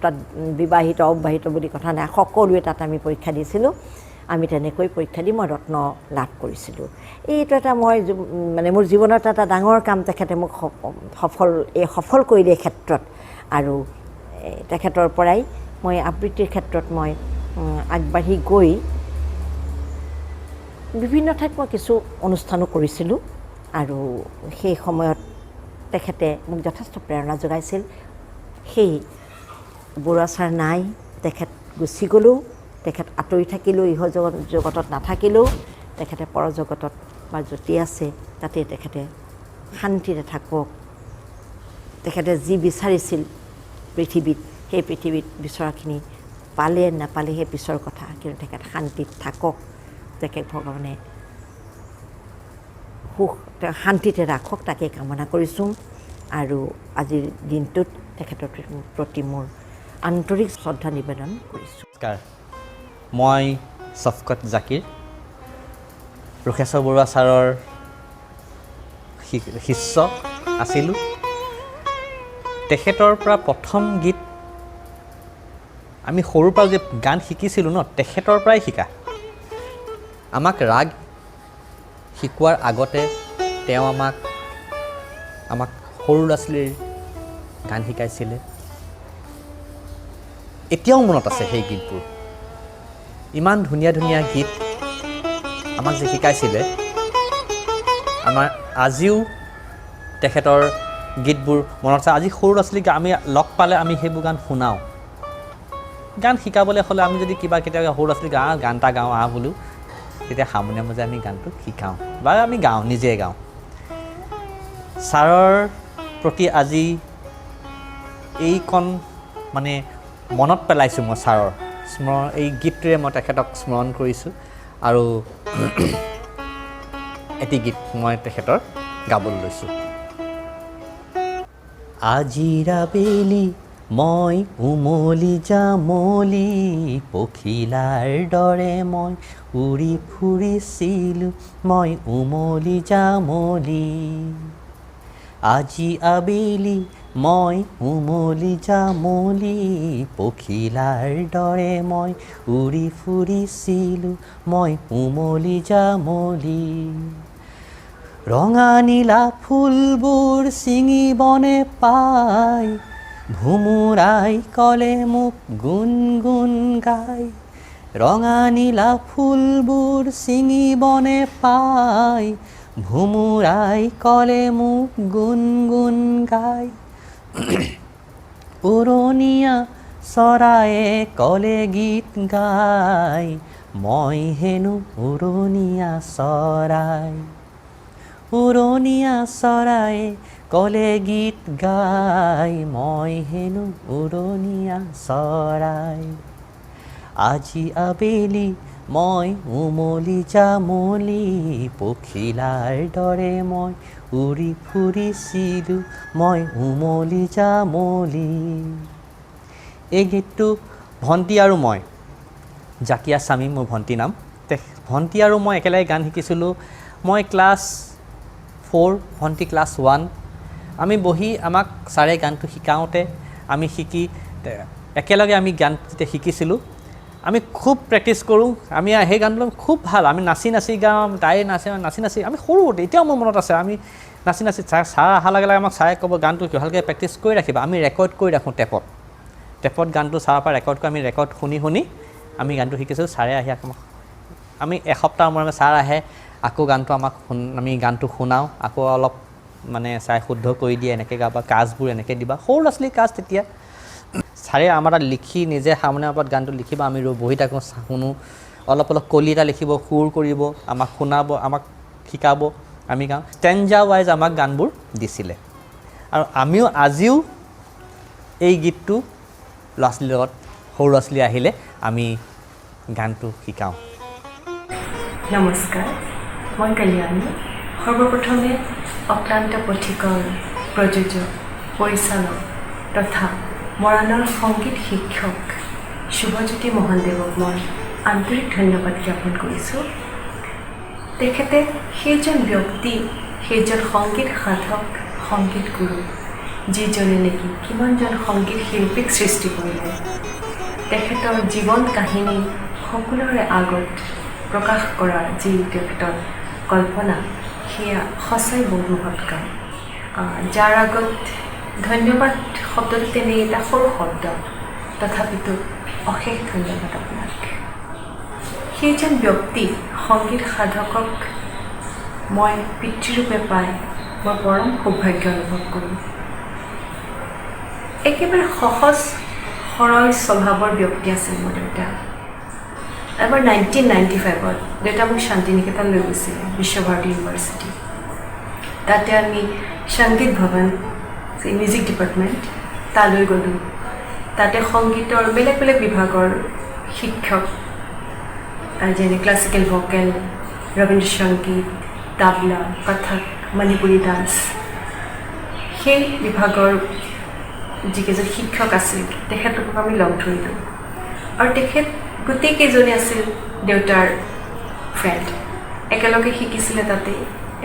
তাত, বিবাহিত অবিবাহিত বুলি কথা নাই, সকলোৱে তাত আমি পৰীক্ষা দিছিলোঁ। আমি তেনেকৈ পৰীক্ষা দি মই ৰত্ন লাভ কৰিছিলোঁ। এইটো এটা মই মানে মোৰ জীৱনত এটা ডাঙৰ কাম তেখেতে মোক সফল কৰিলে এই ক্ষেত্ৰত। আৰু তেখেতৰ পৰাই মই আবৃত্তিৰ ক্ষেত্ৰত মই আগবাঢ়ি গৈ বিভিন্ন ঠাইত মই কিছু অনুষ্ঠানো কৰিছিলোঁ। আৰু সেই সময়ত তেখেতে মোক যথেষ্ট প্ৰেৰণা যোগাইছিল। সেই বৰুৱা ছাৰ নাই, তেখেত গুচি গ'লেও, তেখেত আঁতৰি থাকিলেও, ইহ জগতত নাথাকিলেও, তেখেতে পৰজগতত বা য'তেই আছে তাতেই তেখেতে শান্তিৰে থাকক। তেখেতে যি বিচাৰিছিল পৃথিৱীত, সেই পৃথিৱীত বিচৰাখিনি পালে নাপালে সেই পিছৰ কথা, কিন্তু তেখেত শান্তিত থাকক, তেখেত ভগৱানে সুখ শান্তিতে ৰাখক, তাকে কামনা কৰিছোঁ। আৰু আজিৰ দিনটোত তেখেতৰ প্ৰতি মোৰ আন্তৰিক শ্ৰদ্ধা নিবেদন কৰিছোঁ। নমস্কাৰ, মই ছফকত জাকিৰ, ৰোষেশ্বৰ বৰুৱা ছাৰৰ শিষ্য আছিলোঁ। তেখেতৰ পৰা প্ৰথম গীত আমি সৰুৰ পৰা যে গান শিকিছিলোঁ ন, তেখেতৰ পৰাই শিকা। আমাক ৰাগ শিকোৱাৰ আগতে তেওঁ আমাক সৰু ল'ৰা ছোৱালীৰ গান শিকাইছিলে। এতিয়াও মনত আছে সেই গীতবোৰ, ইমান ধুনীয়া ধুনীয়া গীত আমাক যে শিকাইছিলে। আমাৰ আজিও তেখেতৰ গীতবোৰ মনত আছে। আজি সৰু ল'ৰা ছোৱালীক আমি লগ পালে আমি সেইবোৰ গান শুনাওঁ। গান শিকাবলৈ হ'লে আমি যদি কিবা কেতিয়াবা সৰু ল'ৰা ছোৱালীক গান এটা গাওঁ আহ বোলো, তেতিয়া হাৰমনিয়াম বজাই আমি গানটো শিকাওঁ বা আমি গাওঁ, নিজে গাওঁ। ছাৰৰ প্ৰতি আজি এইকণ মানে মনত পেলাইছোঁ মই ছাৰৰ স্মৰণ, এই গীতটোৰে মই তেখেতক স্মৰণ কৰিছোঁ। আৰু এটি গীত মই তেখেতৰ গাবলৈ লৈছোঁ। আজিৰ আবেলি মই উমলি জামলি পখিলাৰ দৰে মই উৰি ফুৰিছিলোঁ, মই উমলি জামলি। আজি আবেলি মই উমলি জামলি পখিলাৰ দৰে মই উৰি ফুৰিছিলোঁ, মই উমলি জামলি। ৰঙা নীলা ফুলবোৰ ছিঙিবনে পাই, ভোমোৰাই ক'লে মোক গুণ গুণ গাই। ৰঙা নীলা ফুলবোৰ ছিঙিবনে পাই, ভোমোৰাই ক'লে মোক গুণ গুণ গাই। উৰণীয়া চৰায়ে ক'লে গীত গাই, মই হেনো উৰণীয়া চৰাই। উৰণীয়া চৰায়ে ক'লে গীত গাই, মই হেনো উৰণীয়া চৰাই। আজি আবেলি মই উমলি জামলি পখিলাৰ দৰে মই উৰি ফুৰিছিলোঁ, মই উমলি জামলি। এই গীতটো ভণ্টি আৰু মই, জাকিয়া স্বামী মোৰ ভণ্টিৰ নাম, ভণ্টি আৰু মই একেলগে গান শিকিছিলোঁ। মই ক্লাছ 4, ভণ্টি ক্লাছ 1। আমি বহি আমাক ছাৰে গানটো শিকাওঁতে আমি শিকি একেলগে আমি গান যেতিয়া শিকিছিলোঁ, আমি খুব প্ৰেক্টিছ কৰোঁ। আমি সেই গানটো খুব ভাল, আমি নাচি নাচি গাওঁ, তাই নাচে, নাচি নাচি। আমি সৰু, এতিয়াও মোৰ মনত আছে, আমি নাচি নাচি ছাৰ অহাৰ লগে লগে আমাক ছাৰে ক'ব গানটো ভালকৈ প্ৰেক্টিছ কৰি ৰাখিবা। আমি ৰেকৰ্ড কৰি ৰাখোঁ টেপত, টেপত গানটো ছাৰৰ পৰা ৰেকৰ্ড কৰি আমি ৰেকৰ্ড শুনি শুনি আমি গানটো শিকিছিলোঁ। ছাৰে আহি আকৌ আমি এসপ্তাহৰ মূৰে মূৰে ছাৰ আহে, আকৌ গানটো আমাক আমি গানটো শুনাওঁ, আকৌ অলপ মানে ছাৰে শুদ্ধ কৰি দিয়ে, এনেকৈ গাবা, কাজবোৰ এনেকৈ দিবা। সৰু ল'ৰা ছোৱালীৰ কাজ তেতিয়া ছাৰে আমাৰ তাত লিখি নিজে হাৰমনিয়ামৰ ওপৰত গানটো লিখিব, আমি বহি থাকোঁ, শুনো, অলপ অলপ কলি এটা লিখিব, সুৰ কৰিব, আমাক শুনাব, আমাক শিকাব। আমি গাওঁ। ষ্টেঞ্জা ৱাইজ আমাক গানবোৰ দিছিলে আৰু আমিও আজিও এই গীতটো ল'ৰা ছোৱালীৰ লগত, সৰু ল'ৰা ছোৱালী আহিলে আমি গানটো শিকাওঁ। নমস্কাৰ, মই কল্যাণী। সৰ্বপ্ৰথমে অক্লান্ত পথিকৰ প্ৰযোজক, পৰিচালক তথা মৰাণৰ সংগীত শিক্ষক শুভজ্যোতি মহনদেৱক মই আন্তৰিক ধন্যবাদ জ্ঞাপন কৰিছোঁ। তেখেতে সেইজন ব্যক্তি, সেইজন সংগীত সাধক, সংগীত গুৰু, যিজনে নেকি কিমানজন সংগীত শিল্পীক সৃষ্টি কৰিলে। তেখেতৰ জীৱন কাহিনী সকলোৰে আগত প্ৰকাশ কৰাৰ যি তেখেতৰ কল্পনা, সেয়া সঁচাই বহুত মহৎ কাম। যাৰ আগত ধন্যবাদ শব্দটো তেনে এটা সৰু শব্দ, তথাপিতো অশেষ ধন্যবাদ আপোনাক। সেইজন ব্যক্তি, সংগীত সাধকক মই পিতৃৰূপে পাই মই পৰম সৌভাগ্য অনুভৱ কৰোঁ। একেবাৰে সহজ সৰল স্বভাৱৰ ব্যক্তি আছিল মোৰ দেউতা। এবাৰ 1995ত দেউতা মোক শান্তি নিকেতন লৈ গৈছিলে, বিশ্বভাৰতী ইউনিভাৰ্চিটি। তাতে আমি সংগীত ভৱন, মিউজিক ডিপাৰ্টমেণ্ট, তালৈ গ'লোঁ। তাতে সংগীতৰ বেলেগ বেলেগ বিভাগৰ শিক্ষক, যেনে ক্লাছিকেল ভকেল, ৰবীন্দ্ৰ সংগীত, তাবলা, কথক, মণিপুৰী ডান্স, সেই বিভাগৰ যিকেইজন শিক্ষক আছিল তেখেতলোকক আমি লগ ধৰিলোঁ। আৰু তেখেত গোটেইকেইজনে আছিল দেউতাৰ ফ্ৰেণ্ড, একেলগে শিকিছিলে তাতে,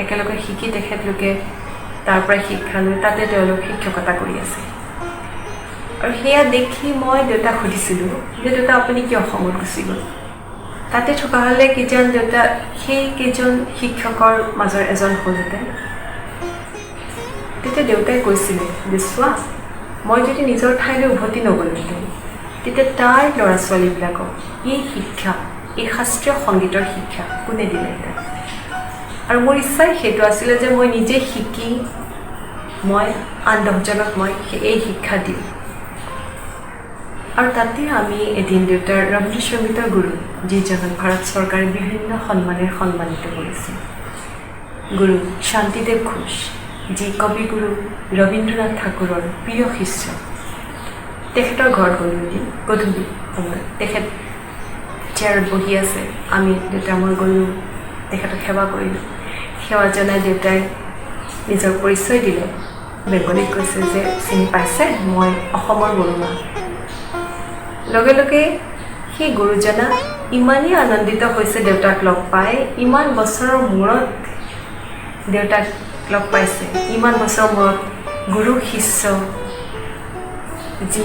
একেলগে শিকি তেখেতলোকে তাৰ পৰাই শিক্ষা লৈ তাতে তেওঁলোক শিক্ষকতা কৰি আছে। আৰু সেয়া দেখি মই দেউতাক সুধিছিলোঁ যে দেউতা, আপুনি কিয় অসমত গুচি গ'ল? তাতে থকা হ'লে কিজান দেউতা সেই কেইজন শিক্ষকৰ মাজৰ এজন হ'লহেঁতেন। তেতিয়া দেউতাই কৈছিলে যে চোৱা, মই যদি নিজৰ ঠাইলৈ উভতি নগ'লোহেঁতেন, তেতিয়া তাৰ ল'ৰা ছোৱালীবিলাকক এই শিক্ষা, এই শাস্ত্ৰীয় সংগীতৰ শিক্ষা কোনে দিলেহেঁতেন? আৰু মোৰ ইচ্ছাই সেইটো আছিলে যে মই নিজে শিকি মই আন 10জনক মই এই শিক্ষা দিম। আৰু তাতে আমি এদিন দেউতাৰ ৰবীন্দ্ৰ সংগীতৰ গুৰু, যিজনক ভাৰত চৰকাৰে বিভিন্ন সন্মানেৰে সন্মানিত কৰিছে, গুৰু শান্তিদেৱ ঘোষ, যি কবিগুৰু ৰবীন্দ্ৰনাথ ঠাকুৰৰ প্ৰিয় শিষ্য, তেখেতৰ ঘৰত গ'লোঁ এদিন গধূলি সময়ত। তেখেত চেয়াৰত বহি আছে, আমি দেউতা মই গ'লোঁ, তেখেতক সেৱা কৰিলোঁ। সেৱা জনাই দেউতাই নিজৰ পৰিচয় দিলে, বেংগলীত কৈছে যে চিনি পাইছে, মই অসমৰ বৰুৱা। লগে লগে সেই গুৰুজনা ইমানেই আনন্দিত হৈছে দেউতাক লগ পাই, ইমান বছৰৰ মূৰত দেউতাক লগ পাইছে, ইমান বছৰৰ মূৰত গুৰু শিষ্য যি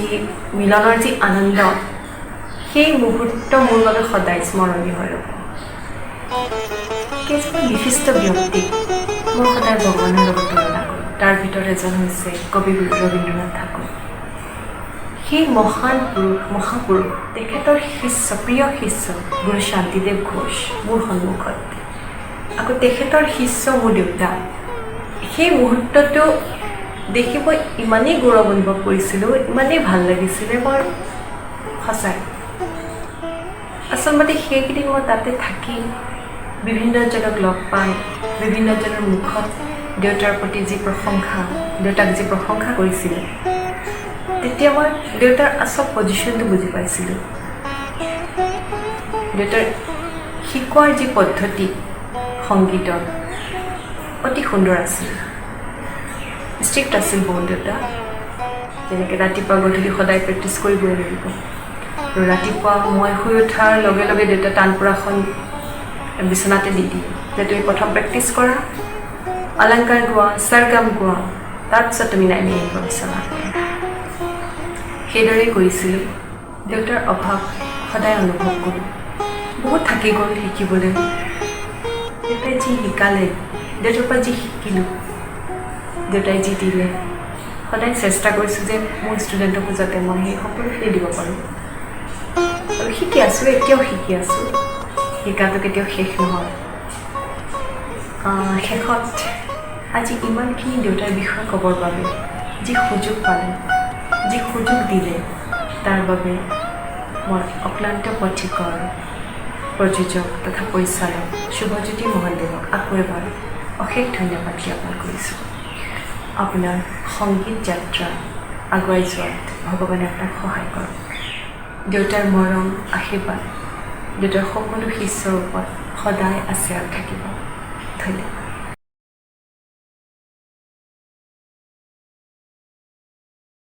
মিলনৰ যি আনন্দ, সেই মুহূৰ্ত মোৰ বাবে সদায় স্মৰণীয় হৈ ৰ'ব। কেইজনমান বিশিষ্ট ব্যক্তিক মই সদায় ভগৱানৰ লগত তুলনা কৰোঁ। তাৰ ভিতৰত এজন হৈছে কবিগুৰু ৰবীন্দ্ৰনাথ ঠাকুৰ। সেই মহান পুৰুষ, মহাপুৰুষ, তেখেতৰ শিষ্য, প্ৰিয় শিষ্য গুৰু শান্তিদেৱ ঘোষ মোৰ সন্মুখত, আকৌ তেখেতৰ শিষ্য মোৰ দেউতা। সেই মুহূৰ্তটো দেখি মই ইমানেই গৌৰৱ অনুভৱ কৰিছিলোঁ, ইমানেই ভাল লাগিছিলে মোৰ সঁচাই। আচলতে সেইকেইদিন মই তাতে থাকি বিভিন্নজনক লগ পাই বিভিন্নজনৰ মুখত দেউতাৰ প্ৰতি যি প্ৰশংসা, দেউতাক যি প্ৰশংসা কৰিছিলে, তেতিয়া মই দেউতাৰ আচল পজিশ্যনটো বুজি পাইছিলোঁ। দেউতাৰ শিকোৱাৰ যি পদ্ধতি সংগীতৰ অতি সুন্দৰ আছিল, ষ্ট্ৰিক্ট আছিল বহুত দেউতা। যেনেকৈ ৰাতিপুৱা গধূলি সদায় প্ৰেক্টিছ কৰিবই লাগিব, আৰু ৰাতিপুৱা মই শুই উঠাৰ লগে লগে দেউতা তানপুৰাখন বিচনাতে দি দিয়ে যে তুমি প্ৰথম প্ৰেক্টিছ কৰা, অলংকাৰ গোৱা, সৰগম গোৱা, তাৰপিছত তুমি নামি আহিব বিচনাত। সেইদৰেই কৰিছিলোঁ। দেউতাৰ অভাৱ সদায় অনুভৱ কৰোঁ, বহুত থাকি গ'ল শিকিবলৈ। দেউতাই যি শিকালে, দেউতাৰ পৰা যি শিকিলোঁ, দেউতাই যি দিলে, সদায় চেষ্টা কৰিছোঁ যে মোৰ ষ্টুডেণ্টকো যাতে মই সেই সকলোখিনি দিব পাৰোঁ। আৰু শিকি আছোঁ, এতিয়াও শিকি আছোঁ, শিকাটো কেতিয়াও শেষ নহয়। শেষত আজি ইমানখিনি দেউতাৰ বিষয়ে ক'বৰ বাবে যি সুযোগ পালোঁ, যি সুযোগ দিলে, তাৰ বাবে মই অক্লান্ত পথিকৰ প্ৰযোজক তথা পৰিচালক শুভজ্যোতি মহনদেৱক আকৌ এবাৰ অশেষ ধন্যবাদ জ্ঞাপন কৰিছোঁ। আপোনাৰ সংগীত যাত্ৰা আগুৱাই যোৱাত ভগৱানে আপোনাক সহায় কৰক। দেউতাৰ মৰম, আশীৰ্বাদ দেউতাৰ সকলো শিষ্যৰ ওপৰত সদায় আছে আৰু থাকিব। ধন্যবাদ।